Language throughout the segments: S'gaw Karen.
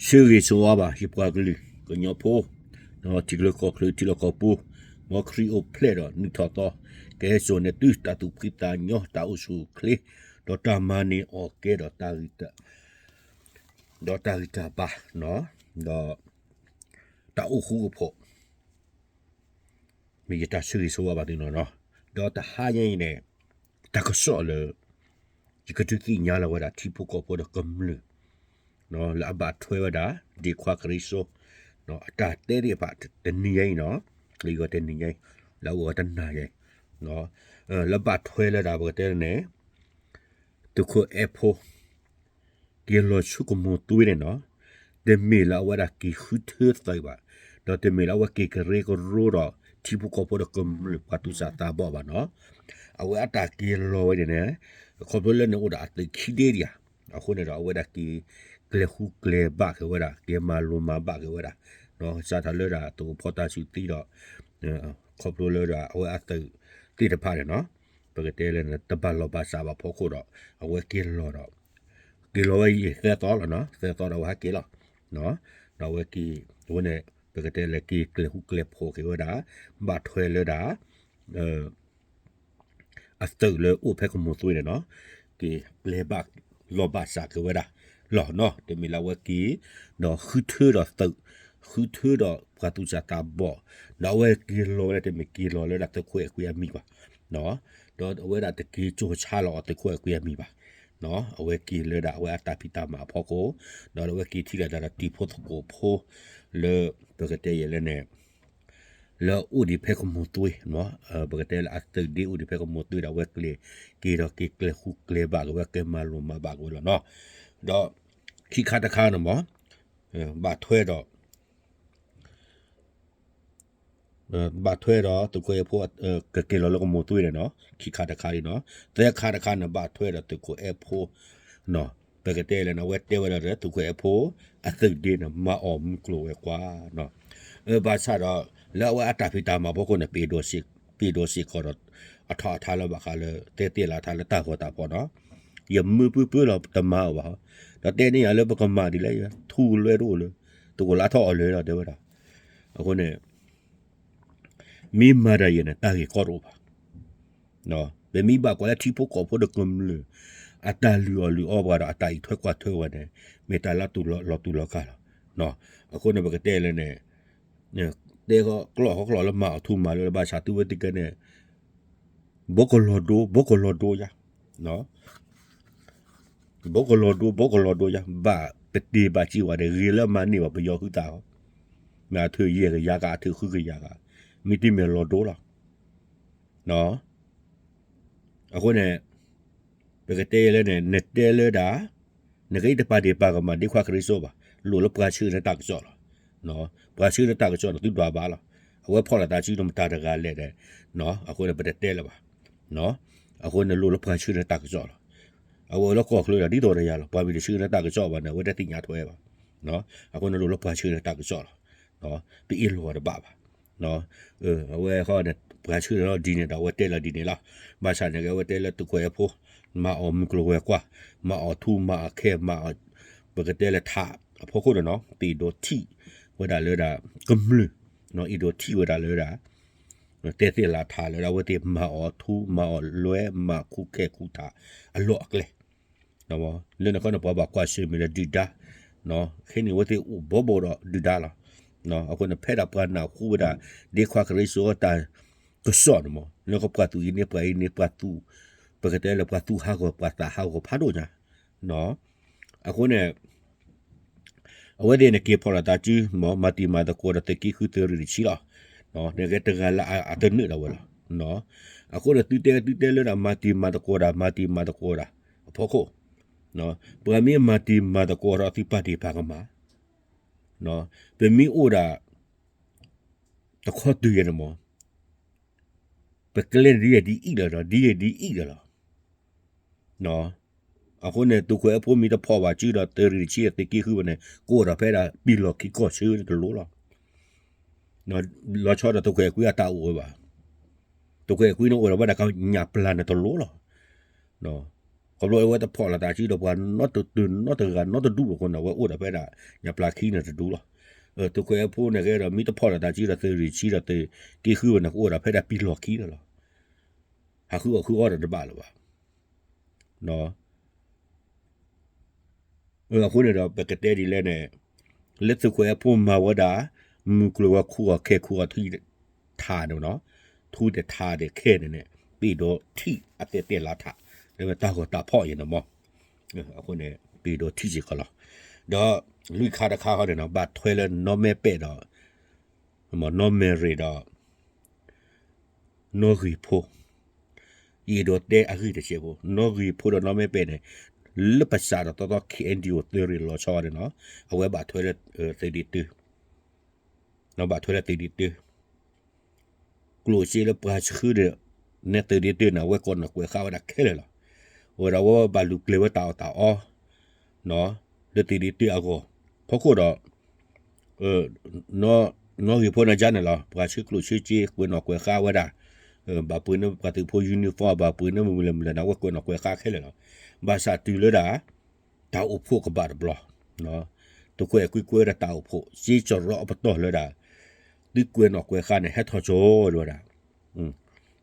ဆၢဂ့ၤဆၢဝါဘၣ် ယပှၤကလုာ်ကညီဖိ, ထံချၢကီၢ်ချၢ ထံလီၢ်ကီၢ်ပူၤ, မ်ခရံာ်အိၣ်ဖျဲၣ်ဒီးနုာ်ထီၣ်သီ, ကဟဲစိာ်န့ၢ်သုတၢ်သူၣ်ဖှံသးညီ တၢ်အိၣ်ဆူၣ်အိၣ်ချ့, ဒီးတၢ်မၤန့ၢ်အီၣ်ကဲဒီးတၢ်ဂံၢ်တၢ် ဒီးတၢ်ဂံၢ်တၢ်ဘါ, ဒီးတၢ်အိၣ်ဃူအိၣ်ဖိး မ့ၢ်ယတၢ်ဆၢဂ့ၤဆၢဝါဘၣ်သုန့ၣ်လီၤ. ဒီးတဟါညါအံၤန့ၣ် တၢ်ကစီၣ်လၢ ယကဒုးသ့ၣ်ညါလီၤဝဲဒၣ်ထံဖိကီၢ်ဖိဒီးကမျၢၢ် လၢအဘၣ်ထွဲဝဲဒၣ် ဒ့ခွါကရံစိ အတၢ်တဲသ့ၣ်တဖၣ်တနံၤညါအံၤနီၤ, လၢအဂီၢ်တနၤညါအံၤ, လၢဘၣ်ထွဲလၢဒၣ်ပကတဲန့ၣ် သုးခိၣ်အဲၣ်ဖိ က့ၤလီၤဆူကမိၢ်သွ့န့ၣ်နီၤ, တမ့ၢ်လၢအဝဲဒၣ်က့ၤဃုထၢသုးဘၣ်, ဒီးတမ့ၢ်လၢအဝဲက့ၤကရၢကရိဒီးထံဖိကီၢ်ဖိဒီးကမျၢၢ်ပှၤသူၣ်စၢ်သးဘီၣ်ဘၣ်နီၤ, အဝဲအတၢ်က့ၤလီၤဝဲန့ၣ်န့ၣ် ခီဖျိလၢန့ၣ်အိၣ်ဒီးအသုးခံဒ့ဒံးဧါ, အဃိန့ၣ်ဒီး အဝဲဒၣ်က့ၤကျဲၤဃူကျဲၤဘၣ်က့ၤဝဲဒၣ်, က့ၤမၤလိၤမၤဘၣ်က့ၤဝဲဒၣ်, စးထီၣ်လၢဒၣ်သဝီဖိတၢ်ဆူၣ်သံဒီး ခီဖျိလၢဒၣ်အဝဲအသုးသ့ၣ်တဖၣ်န့ၣ်နီၤ, ပကတဲလၢန့ၣ် တဘၣ်လီၢ်ဘၣ်စးဘၣ်ဖီခိၣ်ဒီး အဝဲက့ၤလီၤဒီး က့ၤလီၤဝဲယံာ်သၢသီလီၤနီၤ, သၢသီဒီးအဝဲဟဲက့ၤလီၤ, ဒီးအဝဲက့ၤ အဝဲန့ၣ် ပကတဲလၢက့ၤကျဲၤဃူကျဲၤဖိးက့ၤဝဲဒၣ်, ဘၣ်ထွဲလၢဒၣ် အသုးလၢအိၣ်ဖဲကမိၢ်သွ့န့ၣ်နီၤ, က့ၤကျဲၤဘၣ်လီၢ်ဘၣ်စးက့ၤဝဲဒၣ်လီၤနီၤ, တမ့ၢ်လၢအဝဲက့ၤ ဒီးဃုထၢဒီးသုး, ဃုထၢဒီးပှၤသူၣ်စၢ်သးဘီၣ်, ဒီးအဝဲက့ၤလီၤဝဲဒၣ် တမ့ၢ်က့ၤလီၤလၢဒၣ်သုးခိၣ်အဲၣ်ခွံအမံၤဘၣ်, ဒီးအဝဲဒၣ်တက့ၤကၠိၤဆါလီၤအီၤသုးခိၣ်အဲၣ်ခွံအမံၤဘၣ်, အဝဲက့ၤလၢဒၣ်အဝဲအတၢ်ဖံးတၢ်မၤအဖီခိၣ်, ဒီးအဝဲက့ၤထံၣ်လိာ်သးဒီးတံၤဖိသကိးဖိ လၢ ပကတဲယဲၢ်လၢန့ၣ် လၢအိၣ်ဒံးဖဲကမိၢ်သွ့, ပကတဲလၢအသုးဒ့အိၣ်ဒံးဖဲကမိၢ်သွ့ဒီး အဝဲကျဲၤက့ၤဒီးက့ၤကျဲၤဃူကျဲၤဘၣ်က့ၤဝဲ က့ၤမၤလိၤမၤဘၣ်က့ၤဝဲလီၤနီၤ, ဒီးခံခါတခါန့ၣ်မ့ၢ် ဘၣ်ထွဲဒီး ဘၣ်ထွဲဒီးသုးခိၣ်အဲၣ်ဖိ ကက့ၤလီၤလၢကမိၢ်သွ့န့ၣ်နီၤ, ခံခါတခါအံၤနီၤ, သၢခါတခါန့ၣ် ဘၣ်ထွဲဒီးသုးခိၣ်အဲၣ်ဖိ ပကတဲလၢန့ၣ် အဝဲတဲဝဲဒၣ်လၢသုးခိၣ်အဲၣ်ဖိ အသုးဒ့န့ၣ် မၤအီၣ်မုၢ်ကျိၤဝဲၤကွာ်, ဘၣ်ဆၣ်ဒီး လၢအဝဲအတၢ်ဖံးတၢ်မၤဖီခိၣ်န့ၣ် ပ့ၤဒိးစ့ၢ်ကီးဒီး အထီၣ်အထါလၢဘၣ်ဃးလၢ တဲသ့ၣ်လၢထါလၢတၢ်ဂီၤတၢ်ဖီၣ်နီၤ, ယမုာ်ပုၢ်ပုၢ်လီၤတမၤအီၤဘၣ်, ဒီးတဲန့ၢ်ယၤလၢပကမၤဒ်လဲၣ် ထူလွဲတအိၣ်လၢ တအိၣ်လၢအထီၣ်အီၤလၢၤလီၤ တဲဝဲဒၣ်, အဃိန့ၣ် မ့ၢ်မၤတၢ်ယဲၢ်န့ၣ် တၢ်ဂ့ၢ်ကီတအိၣ်ဘၣ်, ပမ့ၢ်ဘၣ်ကွၢ်လၢထံဖိကီၢ်ဖိဒီးကမျၢၢ် အတၢ်လုၢ်အီၣ်လုၢ်အီပှၤဒီးအတၢ်အံးထွဲကွၢ်ထွဲဝဲန့ၣ် မ့ၢ်တၢ်လၢလီၤတူာ်လီၤကာ်လီၤ, အဃိန့ၣ် ပကတဲလၢန့ၣ် တဲကျိာ်ဟီၣ်ကျိာ်လၢမၤအီၣ်ထူမၤအီၣ်လွဲဘၣ်ဆၣ် သုဝဲသ့ၣ်ကဲန့ၣ် ဘီကလီၤဒိ ဘီကလီၤဒိယါ ဘီကလီၤဒိ ဘီကလီၤဒိယါ ဘၣ်ပတ့ၢ်ဘၣ်စံးဝဲဒီး ဂ့ၤလၢမၤန့ၢ်ဘၣ်ပယီၤဟုသး, မ့ၢ်အထုးယဲၢ်ကယၤက အထုးဃုကယၤက, မ့တမ့ၢ်လီၤဒိလီၤ. အဃိန့ၣ် ပကတဲလၢန့ၣ် နတဲလၢဒၣ် နကအံၤတပာ်ဒ့ၣ်ပာ်ကမၣ်ဒ့ခွါကရံစိဘၣ်, လိၣ်လၢပှၤဆှၢနတၢ်ကစီၣ်လီၤ. ပှၤဆှၢနတၢ်ကစီၣ်န့ၣ် သုဒွးဘၣ်လီၤ. အဝဲဖီၣ်လိာ်သးစုနမတၤတဂၤလဲၣ်ဒီး, အဃိန့ၣ် ပတတဲလၢၤဘၣ်. အဃိန့ၣ်လိၣ်လၢပှၤဆှၢနတၢ်ကစီၣ်လီၤ. အဝဲအိၣ်လၢကီၢ်ချၢဒီး ဒ်သိးဒီးယၤလီၤ. ပှၤမ့ၢ်တဆှၢနတၢ်ကစီၣ်ဘၣ်န့ၣ် အဝဲတသ့ၣ်ညါထွဲဘၣ်. အဃိန့ၣ်လိၣ်လၢပှၤဆှၢနတၢ်ကစီၣ်လီၤ. ပအ့ၣ်လိာ်အီၤတဘၣ်ဘၣ်. အဝဲဃီန့ၣ် ပှၤဆှၢလီၤဒ်န့ၣ်ဒီး အဝဲတဲလီၤဒ်န့ၣ်လီၤ. ဘၣ်ဆၣ်န့ၣ်က့ အဝဲတဲလၢသုးခိၣ်အဲၣ်ဖိ မၤအီၣ်မုၢ်ကျိၤဝဲၤကွာ်, မၤအီၣ်ထူမၤအီၣ်ခဲ မၤအီၣ် ပကတဲလၢထးအဖီခိၣ်န့ၣ်နီၤ ပအဲၣ်ဒိးထံၣ်ဝဲဒၣ်လၢဒၣ် ကမျၢၢ်, အဲၣ်ဒိးထံၣ်ဝဲဒၣ်လၢဒၣ် တဲသ့ၣ်လၢထးလၢဒၣ် အဝဲသ့ၣ်မၤအီၣ်ထူ မၤအီၣ်လွဲ မၤခူၣ်ခဲခူၣ်ထးအလီၢ်အကျဲ လၢန့ၣ်ခီန့ၣ် ပှၤဘၣ်ကွၢ်ဆၢၣ်မဲာ်လၢဒုၣ်ဒါ, ခဲန့ၣ်အဝဲသ့ၣ်အိၣ်ဘီဘိဒီးဒုၣ်ဒါလီၤ. အဃိန့ၣ် ဖဲဒၣ်ပှၤနၢ်ဟူဝဲဒၣ် ဒ့ခွါကရံစိအတၢ်ကစီၣ်န့ၣ်မး လၢပှၤသူၣ်အံၤန့ၣ် ပှၤအံၤန့ၣ် ပှၤသူၣ်, ပကတဲလၢပှၤသူၣ်ဟးဂီၤ ပှၤသးဟးဂီၤဖးဒိၣ်ညါ အဃိန့ၣ် အဝဲသ့ၣ်န့ၣ်က့ၤဖီၣ်လိာ်သးစု မၤတံၤမၤသကိးဒီးသုးက့ဃု သုးရ့ၣ်တဆံလီၤ. န့ၣ်ကဲတဂၤလၢအတနၢၣ်ဒၣ်ဝဲလီၤ. အဃိန့ၣ် သုတဲသုတဲလၢဒၣ်မၤတံၤမၤသကိးဒၣ် မၤတံၤမၤသကိးဒၣ်အဖီခိၣ်, ပှၤမ့ၢ်မၤတံၤမၤသကိးဒီးသုပာ်တ့ၢ်ပာ်ကမၣ်, ပမ့ၢ်အိၣ်ဒၣ် တခီတုၤယဲၢ်န့ၣ်မး ပကျဲန့ၣ်ဒ်ယဲၢ်ဒ်အံၣ်လီၤဒီး ဒ်ယဲၢ်ဒ်အံၣ်လီၤလီၤ. အဃိန့ၣ် သုးခိၣ်အဲၣ်ဖိမ့ၢ်တဖီၣ်ဘၣ်စုဒီး သုးရ့ၣ်တဆံဒီးသုးက့ဃုဝဲန့ၣ် ကအိၣ်ဒီးဖဲဒၣ်ပံၤလီၢ်ခံကီၢ်ဆၢန့ၣ်တလိၤလီၤ. လီၤဆီဒီးသုးခိၣ်အဲၣ်ခွံအတၢ်အိၣ်ဝဲဘၣ်. သုးခိၣ်အဲၣ်ခွံန့ၣ်အိၣ်ဒီးဘၣ်ဒၣ်ကညးပျၢ်န့ၣ်တလိၤလီၤ. ခီဖျိအဝဲတဖီၣ်လီၤတၢ်စုဒီးပှၤနီတဒူၣ်နီတဂၤနီတဒူၣ်အဃိန့ၣ် အဝဲအိၣ်ဒီးဖဲဒၣ် ညၣ်ပျၢ်ခံန့ၣ်တဒူၣ်လီၤ. သုးခိၣ်အဲၣ်ဖိန့ၣ်ကဲဒီး မ့ၢ်တဖီၣ်လီၤတၢ်စုဒီး သုးရ့ၣ်ဆံဒီး သုးက့ဃုဝဲန့ၣ် ကအိၣ်ဒီးဖဲဒၣ်ပံၤလီၢ်ခံန့ၣ်လီၤ. ဟးဃုအီၣ်ဃုအီဒီးတဘၣ်လၢၤဘၣ်. အဃိန့ၣ်ဒီး ပကတဲဒ်လဲၣ်န့ၣ် လၢသုးခိၣ်အဲၣ်ဖိမၤဝဲဒၣ် မုၢ်ကျိၤဝဲခူၣ်အီၤခဲခူၣ်အီၤထူ ထးန့ၣ်နီၤ, ထူဒီးထးဒီးခဲန့ၣ်န့ၣ် ပ့ၢ်ဒိးထံၣ်အတဲတဲလါထး လၢတၢ်ဂီၤတၢ်ဖီၣ်အံၤန့ၣ်မး. အဃိန့ၣ် ပ့ၢ်ဒိးထံၣ်စ့ၢ်ကီးလီၤ. ဒီးလွံၢ်ခါတခါဃီန့ၣ်နီၤ ဘၣ်ထွဲလၢနီၢ်မဲပဲးဒီး နီၢ်မဲရံၤဒီး နီၢ်ဂ့ၤဖိ, ယအဲၣ်ဒိးတဲအဂ့ၢ်တစဲးဖိ, နီၢ်ဂ့ၤဖိဒီးနီၢ်မဲပဲးန့ၣ် လၢပစးဒီးတီတီ ခ့ၣ်အဲၣ်ယူၣ်အိၣ် သုးရ့ၣ်လီၤဆီန့ၣ်နီၤ, အဝဲဘၣ်ထွဲလၢ သုးဒ့တၢ, ဘၣ်ထွဲလၢသုးဒ့တၢ, ကျိၣ်စ့လၢပှၤဆှၢဒီး နဲသုးဒ့တၢန့ၣ် အဝဲကွဲးနီၣ်ကွဲးဃါဝဲဒၣ်ခဲလၢာ်လီၤ. အဝဲဒၣ်ဝဲဘၣ်လူၤကျဲၤဝဲတၢ်အီၣ်တၢ်အီ လၢသုးဒ့တၢအဂီၢ်, ဖီခိၣ်ဒီး နီၢ်ဂ့ၤဖိန့ၣ်ယါန့ၣ်လီၤ, ပှၤဆှၢကျိၣ်ဆှၢစ့ ကွဲးနီၣ်ကွဲးဃါဝဲဒၣ်, ဘၣ်ပှ့ၤန့ၢ်ပှၤသုးဖိ uniform ဘၣ်ပှ့ၤန့ၢ်မုၢ်မုၢ်လၢ်လၢ်န့ၣ် အဝဲကွဲးနီၣ်ကွဲးဃါခဲလၢာ်လီၤ. ဘၣ်ဆၣ်တုၤလၢဒၣ် တၢ်အိၣ်ဖှိၣ်ကဘၣ်တဘျီ, သုးခိၣ်အဲၣ်ကွံကွဲဝဲဒၣ်တၢ်အိၣ်ဖှိၣ် စ့ကရီအပတီၢ်လၢဒၣ် သုကွဲးနီၣ်ကွဲးဃါန့ၣ် ဟဲထီၣ်ကၠီဝဲဒၣ်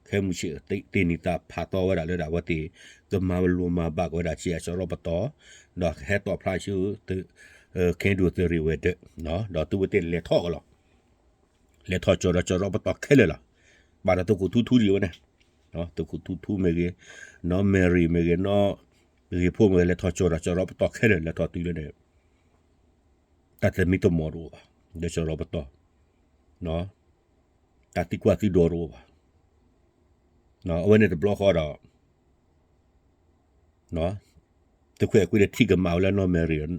ခဲမုၢ်ဆ့ၣ် တ့ၢ်နံၤသးဖးသီဝဲဒၣ်လၢဒၣ် အဝဲသ့ၣ် ကမၤလိမၤဘၣ်က့ၤဝဲဒၣ် စ့အကရီပတီၢ်, ဒီးကဟဲတီၣ်ဖျါဆူ ခ့ၣ်အဲၣ်ယူၣ်သုးရ့ၣ်ဝဲၤဒၢး, ဒီးသုဝဲသ့ၣ်လဲၤထီၣ်ကလီၤ, လဲၤထီၣ်ကၠီဒီးကရီပတီၢ်ခဲလၢာ်လီၤ. ဘၣ်ဒီးသုးခိၣ်ထူထူဒံးဝဲန့ၣ်, သုးခိၣ်ထူထူမ့ၢ်ဂ့ၤ, နီၢ်မဲရံၤမ့ၢ်ဂ့ၤ, နီၢ်ဂ့ၤဖိမ့ၢ်ဂ့ၤ လဲၤထီၣ်ကၠီဒီးကရီပတီၢ်ခဲလၢာ် လဲၤထီၣ်တုၤလၢန့ၣ် တၢ်သမံသမိးတအိၣ်ဘၣ်, ဒီးကရီပတီၢ်, တၢ်သံကွၢ်သံဒိးတအိၣ်ဘၣ်. အဝဲန့ၣ်တဘျီဃီဒီး သုးခိၣ်အဲၣ်ကွံဒီးထံၣ်ကမၣ်ဝဲလၢနီၢ်မဲရံၤ,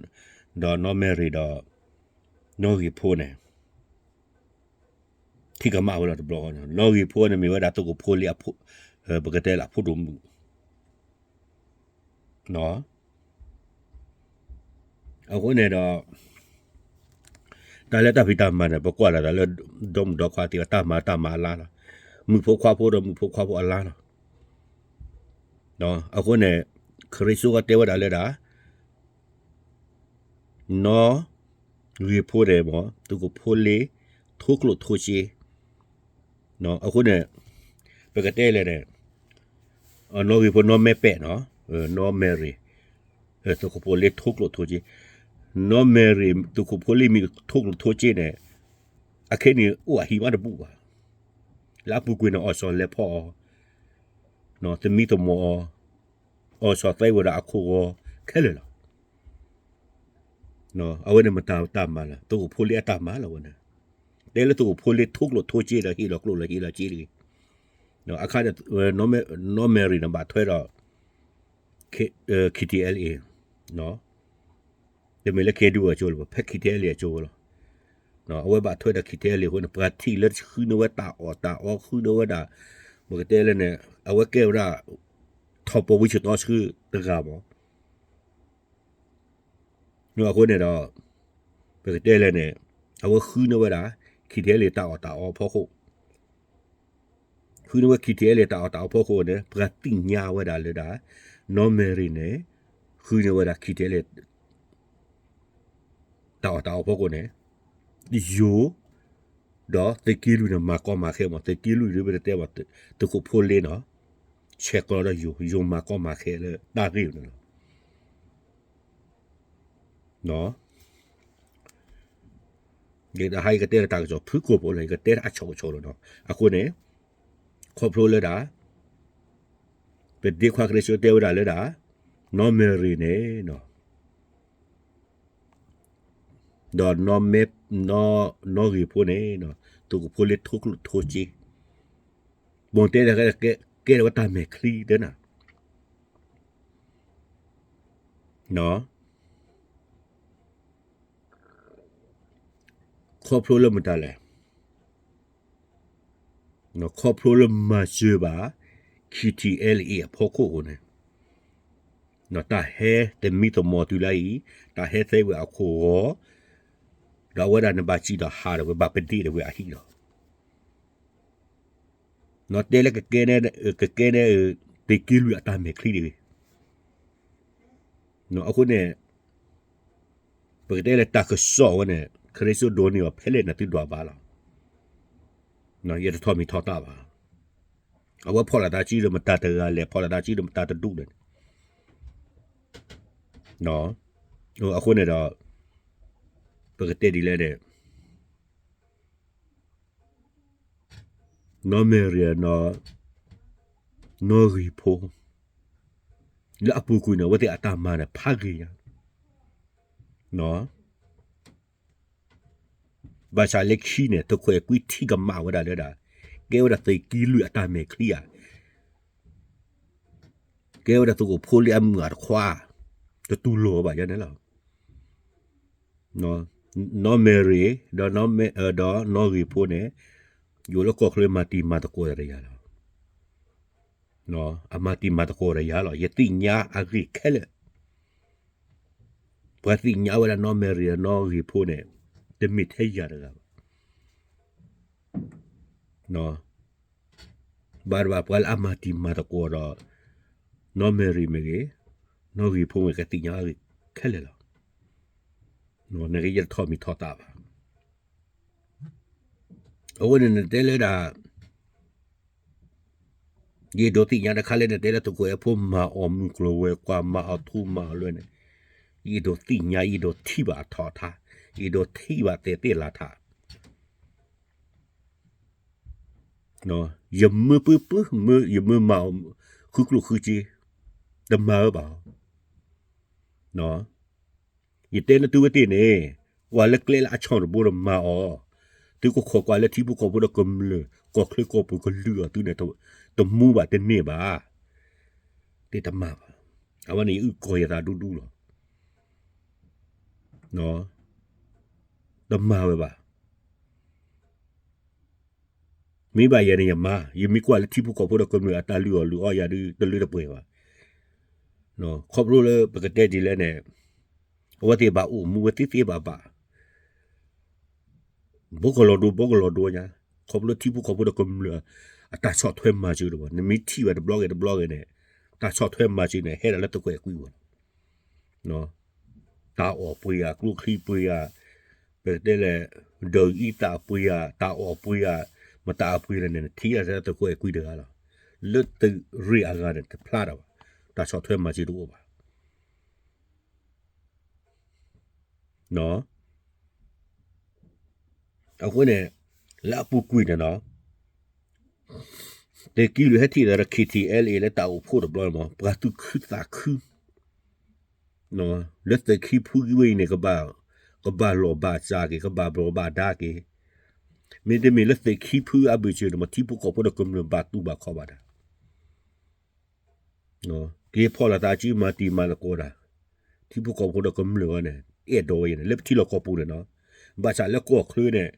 ဒီးနီၢ်မဲရံၤဒီး နီၢ်ဂ့ၤဖိန့ၣ် ထံၣ်ကမၣ်ဝဲလီၤတဘျီဃီန့ၣ်, နီၢ်ဂ့ၤဖိန့ၣ်မ့ၢ်ဝဲဒၣ်သုးခိၣ်ဖိလ့အဖိ, ပကတဲလၢအဖိဒိၣ်မုၣ် အဃိန့ၣ်ဒီး တၢ်လၢတၢ်ဖံးတၢ်မၤန့ၣ် ပကွၢ်လီၤသးလၢ ဒီမုၣ်ဒီခွါသ့ၣ်တၢ်မၤတၢ်မၤအလါလီၤ, မုၣ်ဖိခွါဖိဒီးမုၣ်ဖိခွါဖိအလါလီၤ. အဃိန့ၣ် ခရံာ်စိကတဲဝဲဒၣ်လၢဒၣ် နီၢ်ဂ့ၤဖိန့ၣ်မ့ၢ် သုးခိၣ်ဖိလ့ ထိကျိၣ်ထိစ့ အဃိန့ၣ် ပကတဲလဲၣ်န့ၣ် နီၢ်ဂ့ၤဖိနီၢ်မဲပဲာ်နီၤ, နီၢ်မဲရံၤ သုးခိၣ်ဖိလ့ထိကျိၣ်ထိစ့, နီၢ်မဲရံၤ သုးခိၣ်ဖိလ့မ့ၢ်ထိကျိၣ်ထိစ့န့ၣ် အခဲအံၤန့ၣ်အိၣ်အဟံၣ်မးတဘူၣ်ဘၣ်. လၢအပူၤကွံာ်န့ၣ် အီၣ်စီၤလဲၤဖီအီၤ, သမံသမိးအီၤ, အီၣ်စီၤသဲဝဲဒၣ်အခိၣ်ဂီၤခဲလၢာ်လီၤ. အဝဲန့ၣ်မတၤတၢ်မၤလီၤ, သုးခိၣ်ဖိလ့အတၢ်မၤလီၤဝဲန့ၣ်. တဲလၢသုးခိၣ်ဖိလ့ထိကျိၣ်ထိစ့ဒီးဟ့ၣ်လီၤကျိၣ်လၢဟ့ၣ်လီၤစ့တဂ့ၤ. အခါန့ၣ် နီၢ်မဲရံၤန့ၣ်ဘၣ်ထွဲဒီး ခ့ၣ်ထံၣ်အဲလ်အ့ၣ် တမ့ၢ်လၢခ့ၣ်ဒူအကၠိလၢၤဘၣ်, ဖဲခ့ၣ်ထံၣ်အဲလ်အကၠိလီၤ. အဝဲဘၣ်ထွဲဒီးခ့ၣ်ထံၣ်အဲလ်အဃိန့ၣ် ပှၤထံၣ်လၢဃုန့ၢ်ဝဲတၢ်အီၣ်တၢ်အီ ဃုန့ၢ်ဝဲဒၣ် ပကတဲလဲၣ်န့ၣ် အဝဲကဲဝဲဒၣ် ထီၣ်ပဝံၤဆံတီဆှုတဂၤမး အဃိန့ၣ်ဒီး ပကတဲလဲၣ်န့ၣ် အဝဲဃုန့ၢ်ဝဲဒၣ် ခ့ၣ်ထံၣ်အဲလ်အ့ၣ်တၢ်အီၣ်တၢ်အီဖီခိၣ်, ဃုန့ၢ်ဝဲခ့ၣ်ထံၣ်အဲလ်အ့ၣ်တၢ်အီၣ်တၢ်အီဖီခိၣ်န့ၣ် ပှၤသ့ၣ်ညါဝဲဒၣ်လၢဒၣ် နီၢ်မဲရံၤန့ၣ် ဃုန့ၢ်ဝဲဒၣ်ခ့ၣ်ထံၣ်အဲလ်အ့ၣ် တၢ်အီၣ်တၢ်အီဖီခိၣ်န့ၣ် ယိၤ ဒီးသုးက့လွံၢ်န့ၣ် မၤကီမၤခဲမး, သုးက့လွံၢ်ဒ်ပတဲဘၣ် သုးခိၣ်ဖိလ့နီၤ, ဆဲးကျိးဒီးယိၤ, ယိၤမၤကီမၤခဲလၢတၢ်ဂ့ၢ်န့ၣ်လီၤ. ယတဟါ ယကတဲလၢတၢ်ကစီၣ်ဖုၣ်ကိာ်ဖိလီၤ, ယကတဲအဆိကဆိလီၤနီၤ. အဃိန့ၣ် ခီဖျိလၢဒၣ် ပဒ့ခွါခရံာ်စိတဲဝဲဒၣ်လၢဒၣ် နီၢ်မဲရံၤန့ၣ်နီၤ ဒီး နီၢ်ဂ့ၤဖိန့ၣ် သုးခိၣ်ဖိလ့ထိကျိၣ်ထိစ့, ပိၤတဲဒၣ် ကဲထီၣ်ဝဲတၢ်မဲာ်ချံတနၤ ခီဖျိလၢမတၤလဲၣ်, ခီဖျိလၢမၤစၢၤဘၣ် ခ့ၣ်ထံၣ်အဲလ်အ့ၣ်အဖီခိၣ်အဃိန့ၣ်, တၢ်ဟဲသမံသမိးတုၤလၢအံၤ, တၢ်ဟဲသဲဝဲအခိၣ်ဂီၤ, ဒီးအဝဲဒၣ်န့ၣ်ဘၣ်စံၣ်ဒီးဟးဒီးဝဲ ဘၣ်ပဒ့ဒီးဝဲအဟံၣ်လီၤ. တဲလၢကကဲန့ၣ် သုးက့လွံၢ်အတၢ်မဲာ်ချံတဂ့ၤ. အဃိန့ၣ် ပကတဲလၢတၢ်ကစီၣ်ဝဲန့ၣ် ခရံာ်စိဒိးန့ၢ်အီၤဖဲလဲၣ်န့ၣ်သုဒွးဘၣ်လီၤ. ယတထီၣ်မံၤထီၣ်သၣ်ဘၣ်. အဝဲဖီၣ်လိာ်သးစုဒီးမတၤတဂၤလဲၣ်, ဖီၣ်လိာ်သးစုဒီးမတၤတဒူၣ်လဲၣ်န့ၣ် အဃိန့ၣ်ဒီး ပကတဲဒ်လဲၣ်န့ၣ် နီၢ်မဲရံၤ နီၢ်ဂ့ၤဖိ လၢအပူၤကွံာ်န့ၣ် အဝဲသ့ၣ်အတၢ်မၤန့ၣ် ဖးဂ့ၤညါ ဘၣ်ဆၣ်လၢခံန့ၣ် သုးခိၣ်အဲၣ်ကွံထံၣ်ကမၣ်ဝဲဒၣ်လၢဒၣ် ကဲဝဲဒၣ်သုးက့လွံၢ်အတၢ်မဲာ်ချံဧါ, ကဲဝဲဒၣ်သုးခိၣ်ဖိလံအမုၣ်အတခွါ, တတူၢ်လိာ်ဘၣ်ယၤန့ၣ်လီၤ. နီၢ်မဲရံၤ ဒီး ဒီးနီၢ်ဂ့ၤဖိန့ၣ် ယိၤလၢကီၢ်ချၢမၤတံၤမၤသကိးတယၤလီၤ. အမၤတံၤမၤသကိးတယၤလီၤ. ယသ့ၣ်ညါအဂ့ၢ်ခဲလၢာ် ပှၤသ့ၣ်ညါဝဲဒၣ်နီၢ်မဲရံၤ နီၢ်ဂ့ၤဖိန့ၣ် တမ့ၢ်ထဲယၤတဂၤဘၣ်. ဘၣ်တဘၣ်ပှၤလၢအမၤတံၤမၤသကိးဒီး နီၢ်မဲရံၤမ့ၢ်ဂ့ၤ, နီၢ်ဂ့ၤဖိမ့ၢ်ဂ့ၤ ကသ့ၣ်ညါအဂ့ၢ်ခဲလၢာ်လီၤ. နကယဲၢ်တထီၣ်မံၤထီၣ်သၣ်ဘၣ်. အဝဲန့ၣ်နတဲလၢဒၣ် ယအဲၣ်ဒိးသ့ၣ်ညါတခါလၢနတဲလၢသုးခိၣ်အဲၣ်ဖိမၤအီၤမုၢ်ကျိၤဝဲၤကွာ် မၤအီၤထူမၤအီၤလွဲန့ၣ်, ယအဲၣ်ဒိးသ့ၣ်ညါ ယအဲၣ်ဒိးထံၣ်ဘၣ်အထီၣ်အထါ, ယအဲၣ်ဒိးထံၣ်ဘၣ်သဲးသ့ၣ်လၤထါ. ယမၢပုၢ်ပုၢ်, ယမၢမၤအီၤ ဃုကျိၣ်ဃုစ့, တမၤဝဲဘၣ်. ယတဲနသုဝဲသ့ၣ်န့ၣ်, ကွၢ်လၢကျဲလၢအဆီၣ်တဘိဒီးမၤအီၤ, သုကခိးကွၢ်လၢထံဖိကီၢ်ဖိဒီးကမျၢၢ် ကီၢ်ချၢကီၢ်ပူၤကလုာ်အီၤသုန့ၣ်, တမူဘၣ်တန့ၢ်ဘၣ်, သ့ၣ်တမၤဘၣ်. အဝဲန့ၣ်ယအုၣ်ကီၤယသးဒူဒူလီၤ. တမၤဝဲဘၣ်. မ့ၢ်ဘၣ်ယဲန့ၣ်ယမၤ, ယမ့ၢ်ကွၢ်လၢထံဖိကီၢ်ဖိဒီးကမျၢၢ်အတၢ်လုၢ်အီၣ်လုၢ်အီယၤဒုး တလၢတပှဲၤဘၣ်. ခီဖျိလၢပကတဲဒ်လဲၣ်န့ၣ်, အဝဲသ့ၣ်ဘၣ်အိၣ်မူဝဲသ့သ့ဘၣ်ဘၣ်, ဘီကလီၤဒိ ဘီကလီၤဒိညါ, ခီဖျိထံဖိကီၢ်ဖိဒီးကမျၢၢ် အတၢ်ဆီၣ်ထွဲမၤစၢၤတဘၣ်. နမ့ၢ်ထံၣ်ဝဲတဘျီဂ့ၤတဘျီဂ့ၤန့ၣ်, တၢ်ဆီၣ်ထွဲမၤစၢၤန့ၣ် ဟဲဒၣ်လၢသုးခိၣ်အဲၣ်ကွံဝဲလီၤ. တၢ်အီၣ်ပှ့ၤဧါ, ကျိချံပှ့ၤဧါ, ပကတဲလဲၣ်, ဒီးအံသၣ်ပှ့ၤဧါ, တၢ်အီၣ်ပှ့ၤဧါ, မတၤအပှ့ၤလဲၣ်န့ၣ် နထံၣ်ဒၣ်လၢသုးခိၣ်အဲၣ်ကွံတဂၤလီၤ. လၢသုးရ့ၣ်အဂၤန့ၣ် တဖျါတၢ်ဘၣ်, တၢ်ဆီၣ်ထွဲမၤစၢၤတအိၣ်ဘၣ်. အဃိန့ၣ် လၢအပူၤကွံာ်န့ၣ်နီၤ, သုးက့လွံၢ်ဟဲထံၣ်သးဒီး ခ့ထံအဲလ်အ့ လၢတၢ်အိၣ်ဖှိၣ်တဘျီန့ၣ်မး ပှၤသူၣ်ခုသးခု, လၢသုးက့ဖုဝဲအံၤန့ၣ် ကဘၣ်လီၢ်ဘၣ်စးက့ၤ, ကဘၣ်ဘျီးဘၣ်ဒါက့ၤ, မ့တမ့ၢ်လၢသုးက့ဖုအဘၢၣ်စၢၤန့ၣ်မး ထံဖိကီၢ်ဖိဒီးကမျၢၢ်ဘၣ်တူၢ်ဘၣ်ခီၣ်ဘၣ်တၢ် က့ၤဖီၣ်လိာ်သးစုမၤတံၤမၤသကိးတၢ်, ထံဖိကီၢ်ဖိဒီးကမျၢၢ်အံၤန့ၣ် အဲၣ်ဒိးဝဲအံၤန့ၣ် လၢပထံလီၢ်ကီၢ်ပူၤန့ၣ်နီၤ, ဘၣ်ဆၣ်လၢကီၢ်ချၢန့ၣ်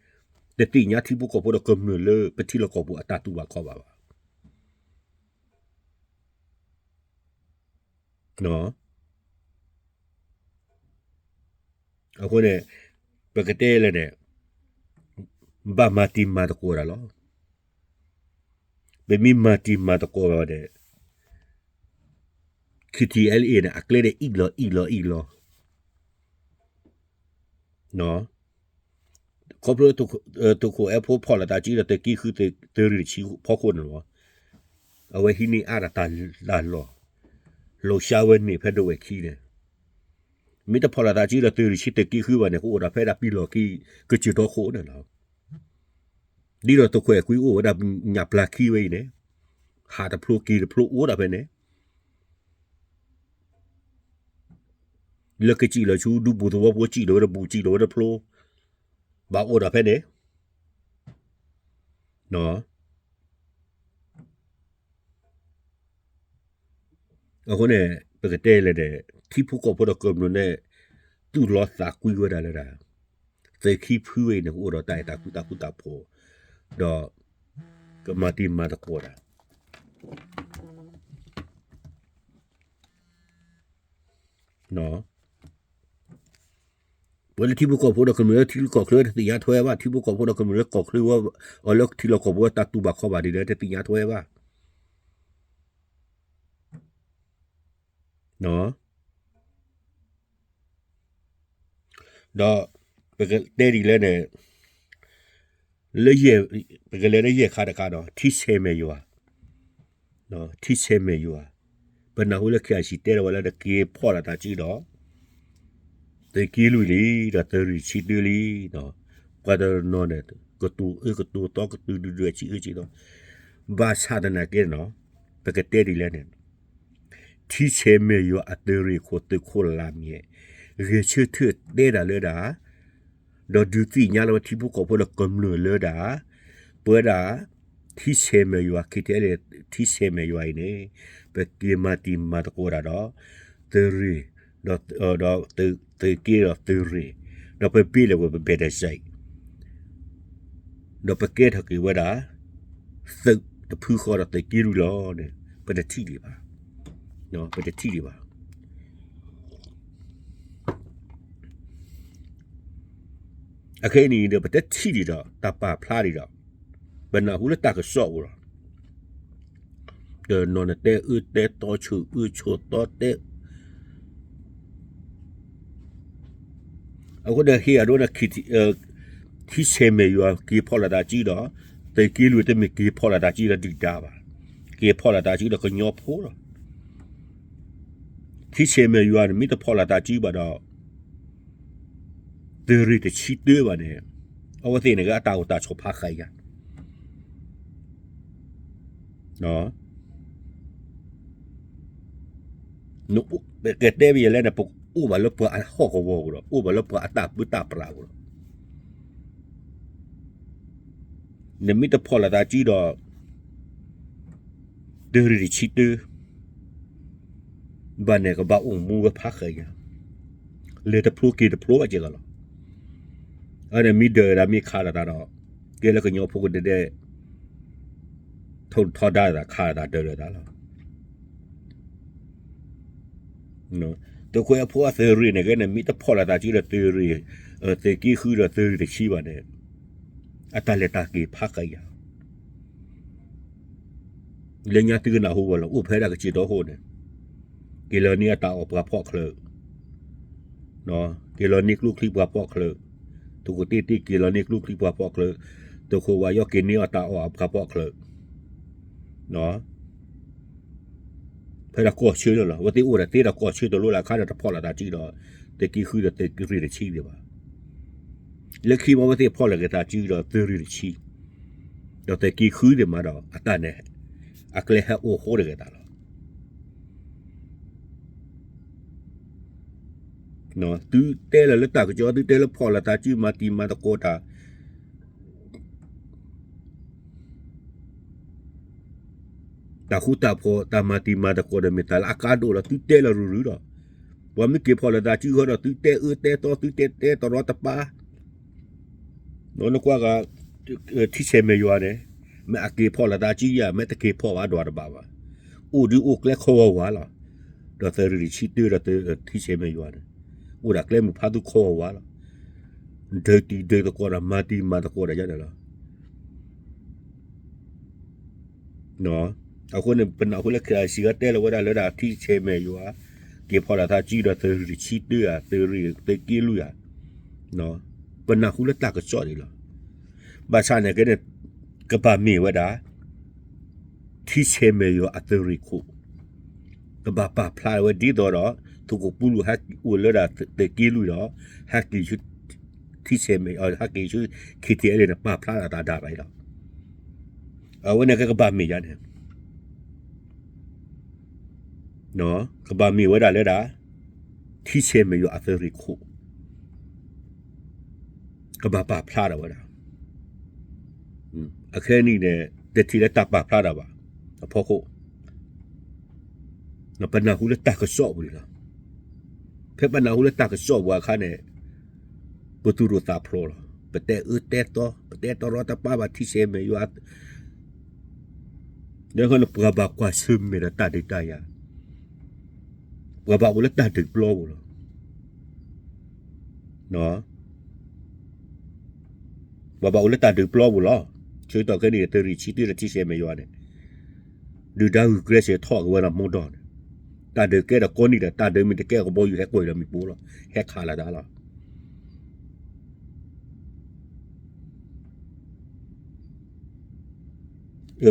တသ့ၣ်ညါထံဖိကီၢ်ဖိဒီးကမျၢၢ်လၢပထံလီၢ်ကီၢ်ပူၤအတၢ်တူၢ်ဘၣ်ခီၣ်ဘၣ်ဘၣ်. အဃိန့ၣ် ပကတဲလဲၣ်န့ၣ် ဘၣ်မၤတံၤမၤသကိးတၢ်လီၤ. ပမ့ၢ်မၤတံၤမၤသကိးဘၣ်ဒီး ခ့ထံအဲလ်အ့န့ၣ် အကျဲန့ၣ်အံၣ်လီၤအံၣ်လီၤအံၣ်လီၤ. ခီဖျိသုးခိၣ်အဲၣ်ဖိဖီၣ်လိာ်သးစုဒီးသုးက့ဃု သုးရ့ၣ်တဆံဖီခိၣ်န့ၣ်လီၤ. အဝဲဟံးန့ၢ်အါတၢ်တၢ်လီၢ်, လီၤဆှါဝဲန့ၣ်ဖဲဒဝဲၢ်ခံန့ၣ်, မ့ၢ်တဖီၣ်လိာ်သးစုဒီးသုးရ့ၣ်တဆံသုးက့ဃုဘၣ်န့ၣ် ကအိၣ်ဒၣ်ဖဲဒၣ်ပံၤလီၢ်ခံ ကစၢၢ်ထီခိၣ်န့ၣ်လီၤ. ဒ်သိးသုးခိၣ်အဲၣ်ကွံအိၣ်ဝဲဒၣ်ညၣ်ပျၢ်ခံဝဲအံၤန့ၣ်, ဟးတဖျိက့ၤတဖျိအိၣ်ဒၣ်ဖဲန့ၣ် လၢကစံၣ်လီၤဆူဒူပူၤသဝီဖိ စံၣ်လီၤဝဲတဘူၣ် စံၣ်လီၤဝဲတဖျိ, ဘၣ်အိၣ်ဒီးဖဲန့ၣ်. အဃိန့ၣ် ပကတဲလဲၣ်န့ၣ် ထံဖိကီၢ်ဖိဒီးကမျၢၢ်န့ၣ် တူၢ်လိာ်သးကွံဝဲဒၣ်လၢဒၣ် သုးက့ဖုဝဲအံၤန့ၣ် ကအိၣ်ဒီးတၢ်အဲၣ်တၢ်ကွံတၢ်ဃူတၢ်ဖိး, ဒီးကမၤတံၤမၤသကိးတၢ် ပှၤလၢထံဖိကီၢ်ဖိဒီးကမျၢၢ်လၢထံလၢကီၢ်ချၢ တသ့ၣ်ညါထွဲဘၣ်, ထံဖိကီၢ်ဖိဒီးကမျၢၢ်လၢကီၢ်ချၢဝဲ အီၤလၢထံလီၢ်ကီၢ်ပူၤဝဲ တၢ်တူၢ်ဘၣ်ခီၣ်ဘၣ်ဒ်လဲၣ် တသ့ၣ်ညါထွဲဘၣ်. ဒီးပကတဲဒ်လဲၣ်န့ၣ်, လၢယဲၢ်, ပကလဲၤလၢယဲၢ်ခါတခါဒီး ထံဆဲးမဲာ်ယွၤ, ထံဆဲးမဲာ်ယွၤ, ပနၢ်ဟူလၢ ခ့ၣ်အၣ်စံၣ် တဲလီၤဝဲလၢ တက့ၤဖီၣ်လိာ်သးစုဒီး သုးက့လွံၢ်လံ, ဒီးသုးရ့ၣ်တဆံတၢလံ, ပှၤတနီၤန့ၣ် ကတိၤအၢကတိၤသီ ကတိၤဒုၣ်ဒွဲၣ် ဆံးအၢဆံးသီ, ဘၣ်ဆၣ်သနာ်က့န့ၣ်, ပကတဲဒ်လဲၣ်န့ၣ်, ထံဆဲးမဲာ်ယွၤအသုးရ့ၣ်ခိၣ် သုးခိၣ်လၢ်မဲာ်, ဂဲၤဆၢထၢၣ်တဲဒၣ်လၢဒၣ်, ဒီးဒုးသ့ၣ်ညါလၢဝဲထံဖိကီၢ်ဖိဒီးကမျၢၢ်လၢဒၣ်, ပဝဲဒၣ် ထံဆဲးမဲာ်ယွၤ ခ့ၣ်ထံးလ့ၣ် ထံဆဲးမဲာ်ယွၤအံၤန့ၣ်, ပက့ၤမၤတံၤမၤသကိးတၢ်ဒီး သုးရ့ၣ်, ဒီး, ဒီးသုးက့ဒီးသုးရ့ၣ်, ဒီးပဘ့ၣ်လၢပဘဲၣ်တစဲး ဒီးပကဲထီၣ်က့ၤဝဲဒၣ် သုးတဖုဃီဒီးသုးက့လွံၢ်လီၤန့ၣ်, ပတထံၣ်ဒံးဘၣ်, ပတထံၣ်ဒံးဘၣ်. အခဲအံၤန့ၣ်ဒီး ပတထံၣ်ဒံးဒီး တၢ်ပာ်ဖျါဒံးဒီး, ပနၢ်ဟူလၢတၢ်ကစီၣ်ပူၤလီၤ. တနီၤန့ၣ်တဲအၢတဲသီ ဆိၣ်အၢဆိၣ်သီတဲ အဃိန့ၣ် ဟ့ၣ်အဒိန့ၣ် ထံဆဲးမဲာ်ယွၤ က့ၤဖီၣ်လိာ်သးစုဒီး သုးက့လွံၢ် တမ့ၢ်က့ၤဖီၣ်လိာ်သးစုဒီးဒုၣ်ဒါဘၣ်, က့ၤဖီၣ်လိာ်သးစုဒီးကညီဖိလီၤ. ထံဆဲးမဲာ်ယွၤန့ၣ် မ့ၢ်တဖီၣ်လိာ်သးစုဘၣ်ဒီး သုးရ့ၣ်တဆံတၢဘၣ်န့ၣ်, အဝဲသ့ၣ်န့ၣ်က့ အတၢ်အိၣ်တၢ်ဆိးဖးဃာ်ယၤ ကတဲဘၣ်ယဲလဲၣ်န့ၣ် ပအိၣ်ဘၣ်လၢပှၤအဟီၣ်ကဝီၤပူၤဒီး အိၣ်ဘၣ်လၢပှၤအတၢ်ပၢတၢ်ပြးပူၤဒီး, နမ့ၢ်တဖီၣ်လိာ်သးစုဒီး သုးရ့ၣ်တဆံတၢ ဘၣ်န့ၣ် ကဘၣ်အိၣ်မူဝဲဖးဃာ်ယၤ, လဲၤတဖျိက့ၤတဖျိဘၣ်ကဲသးလီၤ. အန့ၣ်မ့ၢ်ဒၢးဒၣ်မ့ၢ်ခးလိာ်သးဒီး ကဲလၢကညီဖိကဒဲဒဲ ထိၣ်ထီဒါလိာ်သး ခးလိာ်သးဒၢးလိာ်သးလီၤ. သုးခိၣ်အဲၣ်ဖိအသုးရ့ၣ်န့ၣ်က့န့ၣ် မ့ၢ်တဖီၣ်လိာ်သးစုဒီးသုးရ့ၣ်, သုးက့ဃုဒီးသုးရ့ၣ်တဆံဘၣ်န့ၣ်, အတၢ်လဲၤတၢ်က့ၤဖးဃာ်ယၤ လၢညါသုကနၢ်ဟူဘၣ်လီၤ အိၣ်ဖဲဒၣ်ကစၢၢ်တီခိၣ်န့ၣ်, က့ၤလီၤန့ၢ်အတၢ်အီၣ်ပှၤဖီၣ်ချၢး, က့ၤလီၤန့ၢ်ကျိချံပှၤဖီၣ်ချၢး, သုးခိၣ်တ့ၢ်တ့ၢ်က့ၤလီၤန့ၢ်ကျိချံပှၤဖီၣ်ချၢး, သုးခိၣ်ဝါယီၣ်က့ၤန့ၢ်အတၢ်အီၣ်အပှၤဖီၣ်ချၢး, ဖဲဒၣ်ကီၢ်ဆၢန့ၣ်လီၤ. အဝဲသ့ၣ်အိၣ်ဒၣ်သ့ဒီးကီၢ်ဆၢတလိၣ်လၢအခါန့ၣ် တဖီၣ်လိာ်သးစုဒီး သုးက့ဃုဒီးသုးရ့ၣ်တဆံဒံးဘၣ်. လၢခံမ့ၢ်အဝဲသ့ၣ်ဖီၣ်လိာ်က့ၤသးစုဒီးသုးရ့ၣ်တဆံ, ဒီးသုးက့ဃုသ့ၣ်မးဒီး အတၢ်န့ၣ် အကျဲဟဲအိၣ်ဃိတဂ့ၤသးလီၤ. သုတဲလၢၤလၢတၢ်ကစီၣ် သုတဲလၢဖီၣ်လိာ်သးစု မၤတံၤမၤသကိးတၢ် တၢ်ဃူတၢ်ဖိး တၢ်မၤတံၤမၤသကိးဒီး မ့ၢ်တၢ်လၢအကါဒိၣ်လီၤ. သုတဲလီၤရုၢ်ရုၢ်ဒီး ပှၤမ့ၢ်က့ၤဖီၣ်လိာ်သးစုဃီဒီး သုတဲအၢတဲသီ သုတဲတဲတရီတပါ နကွၢ်ဂၤ ထံဆဲးမဲာ်ယွၤန့ၣ် မ့ၢ်အက့ၤဖီၣ်လိာ်သးစုယၤ မ့ၢ်တက့ၤဖီၣ်ဘၣ်ဒွးတဘၣ်ဘၣ်. အိၣ်ဒုးအိၣ်ကျဲခီဝါဝါလီၤ. ဒီးသုးရ့ၣ်တဆံတၢဒီးထံဆဲးမဲာ်ယွၤန့ၣ် အိၣ်ဒၣ်ကျဲမုၢ်ဖးသူခီဝါဝါလီၤ. ဒုးတံၤဒုးသကိးဒီး မၤတံၤမၤသကိးဒီးယၤန့ၣ်လီၤ. အဃိန့ၣ် ပနၢ်ဟူလၢ ခ့ၣ်အၣ်စံၣ် တဲလီၤဝဲဒၣ်လၢဒၣ်ထံဆဲးမဲာ်ယွၤ က့ၤဖီၣ်လိာ်သးစုဒီးသုးရ့ၣ်တဆံတၢဧါ သုးရ့ၣ်သုးက့လွံၢ်ဧါ ပနၢ်ဟူလၢတၢ်ကစီၣ်န့ၣ်လီၤ. ဘၣ်ဆၣ်န့ၣ်က့န့ၣ် ကဘၣ်မ့ၢ်ဝဲဒၣ် ထံဆဲးမဲာ်ယွၤအသုးရ့ၣ်ခိၣ် ကဘၣ်ပာ်ဖျါဝဲဒ်သိးဒီး သုးခိၣ်ပူလူးဟဲအိၣ်လၢဒၣ်သုးက့လွံၢ်ဒီး ဟဲက့ၤဆူ ထံဆဲးမဲာ် ဟဲက့ၤဆူ ခ့ၣ်ထံးအ့လ့ၣ်န့ၣ် ပာ်ဖျါလီၤတၢ်ဒၣ်ဝဲလီၤ. အဝဲန့ၣ်ကဲကဘၣ်မ့ၢ်ယါန့ၣ် ကဘၣ်မ့ၢ်ဝဲဒၣ်လၢဒၣ် ထံဆဲးမဲာ်ယွၤအသုးရ့ၣ်ခိၣ် ကဘၣ်ပာ်ဖျါထီၣ်ဝဲဒၣ် အခဲအံၤန့ၣ် တထံၣ်လၢတၢ်ပာ်ဖျါတၢ်ဘၣ် အဖီခိၣ် ပနၢ်ဟူလၢတၢ်ကစီၣ်ပူၤန့ၣ်လီၤ. ဖဲပနၢ်ဟူလၢတၢ်ကစီၣ်ပူၤအခါန့ၣ် ပသူၣ်ဒိၣ်သးဖျိးလီၤ. ပတဲအၢတဲသီ ပတဲတရီတပါဘၣ်ထံဆဲးမဲာ်ယွၤ လၢဃီန့ၣ် ပှၤဘၣ်ကွၢ်ဆၢၣ်မဲာ်ဒီးတၢ်ဒုးတၢ်ယၤ ပှၤဘၣ်အိၣ်လၢတၢ်ဒုးပျီပူၤလီၤ. ပှၤဘၣ်အိၣ်လၢတၢ်ဒုးပျီပူၤလီၤ. ဆၢကတီၢ်ခဲအံၤန့ၣ် သုးရ့ၣ်ဆံတၢဒီးထံဆဲးမဲာ်ယွၤန့ၣ် ဒုၣ်ဒါဂုာ်ကျဲးစၢးထီၣ်က့ၤဝဲဒီးမိၢ်ဒီးန့ၣ် တၢ်ဒုးကဲဒီးကိးနံၤဒီး တၢ်ဒုးမ့ၢ်တကဲကဘီယူၤဟဲကွံာ်ဒီးမ့ၣ်ပိၢ်လီၤ. ဟဲခးလီၤတၢ်လီၤ.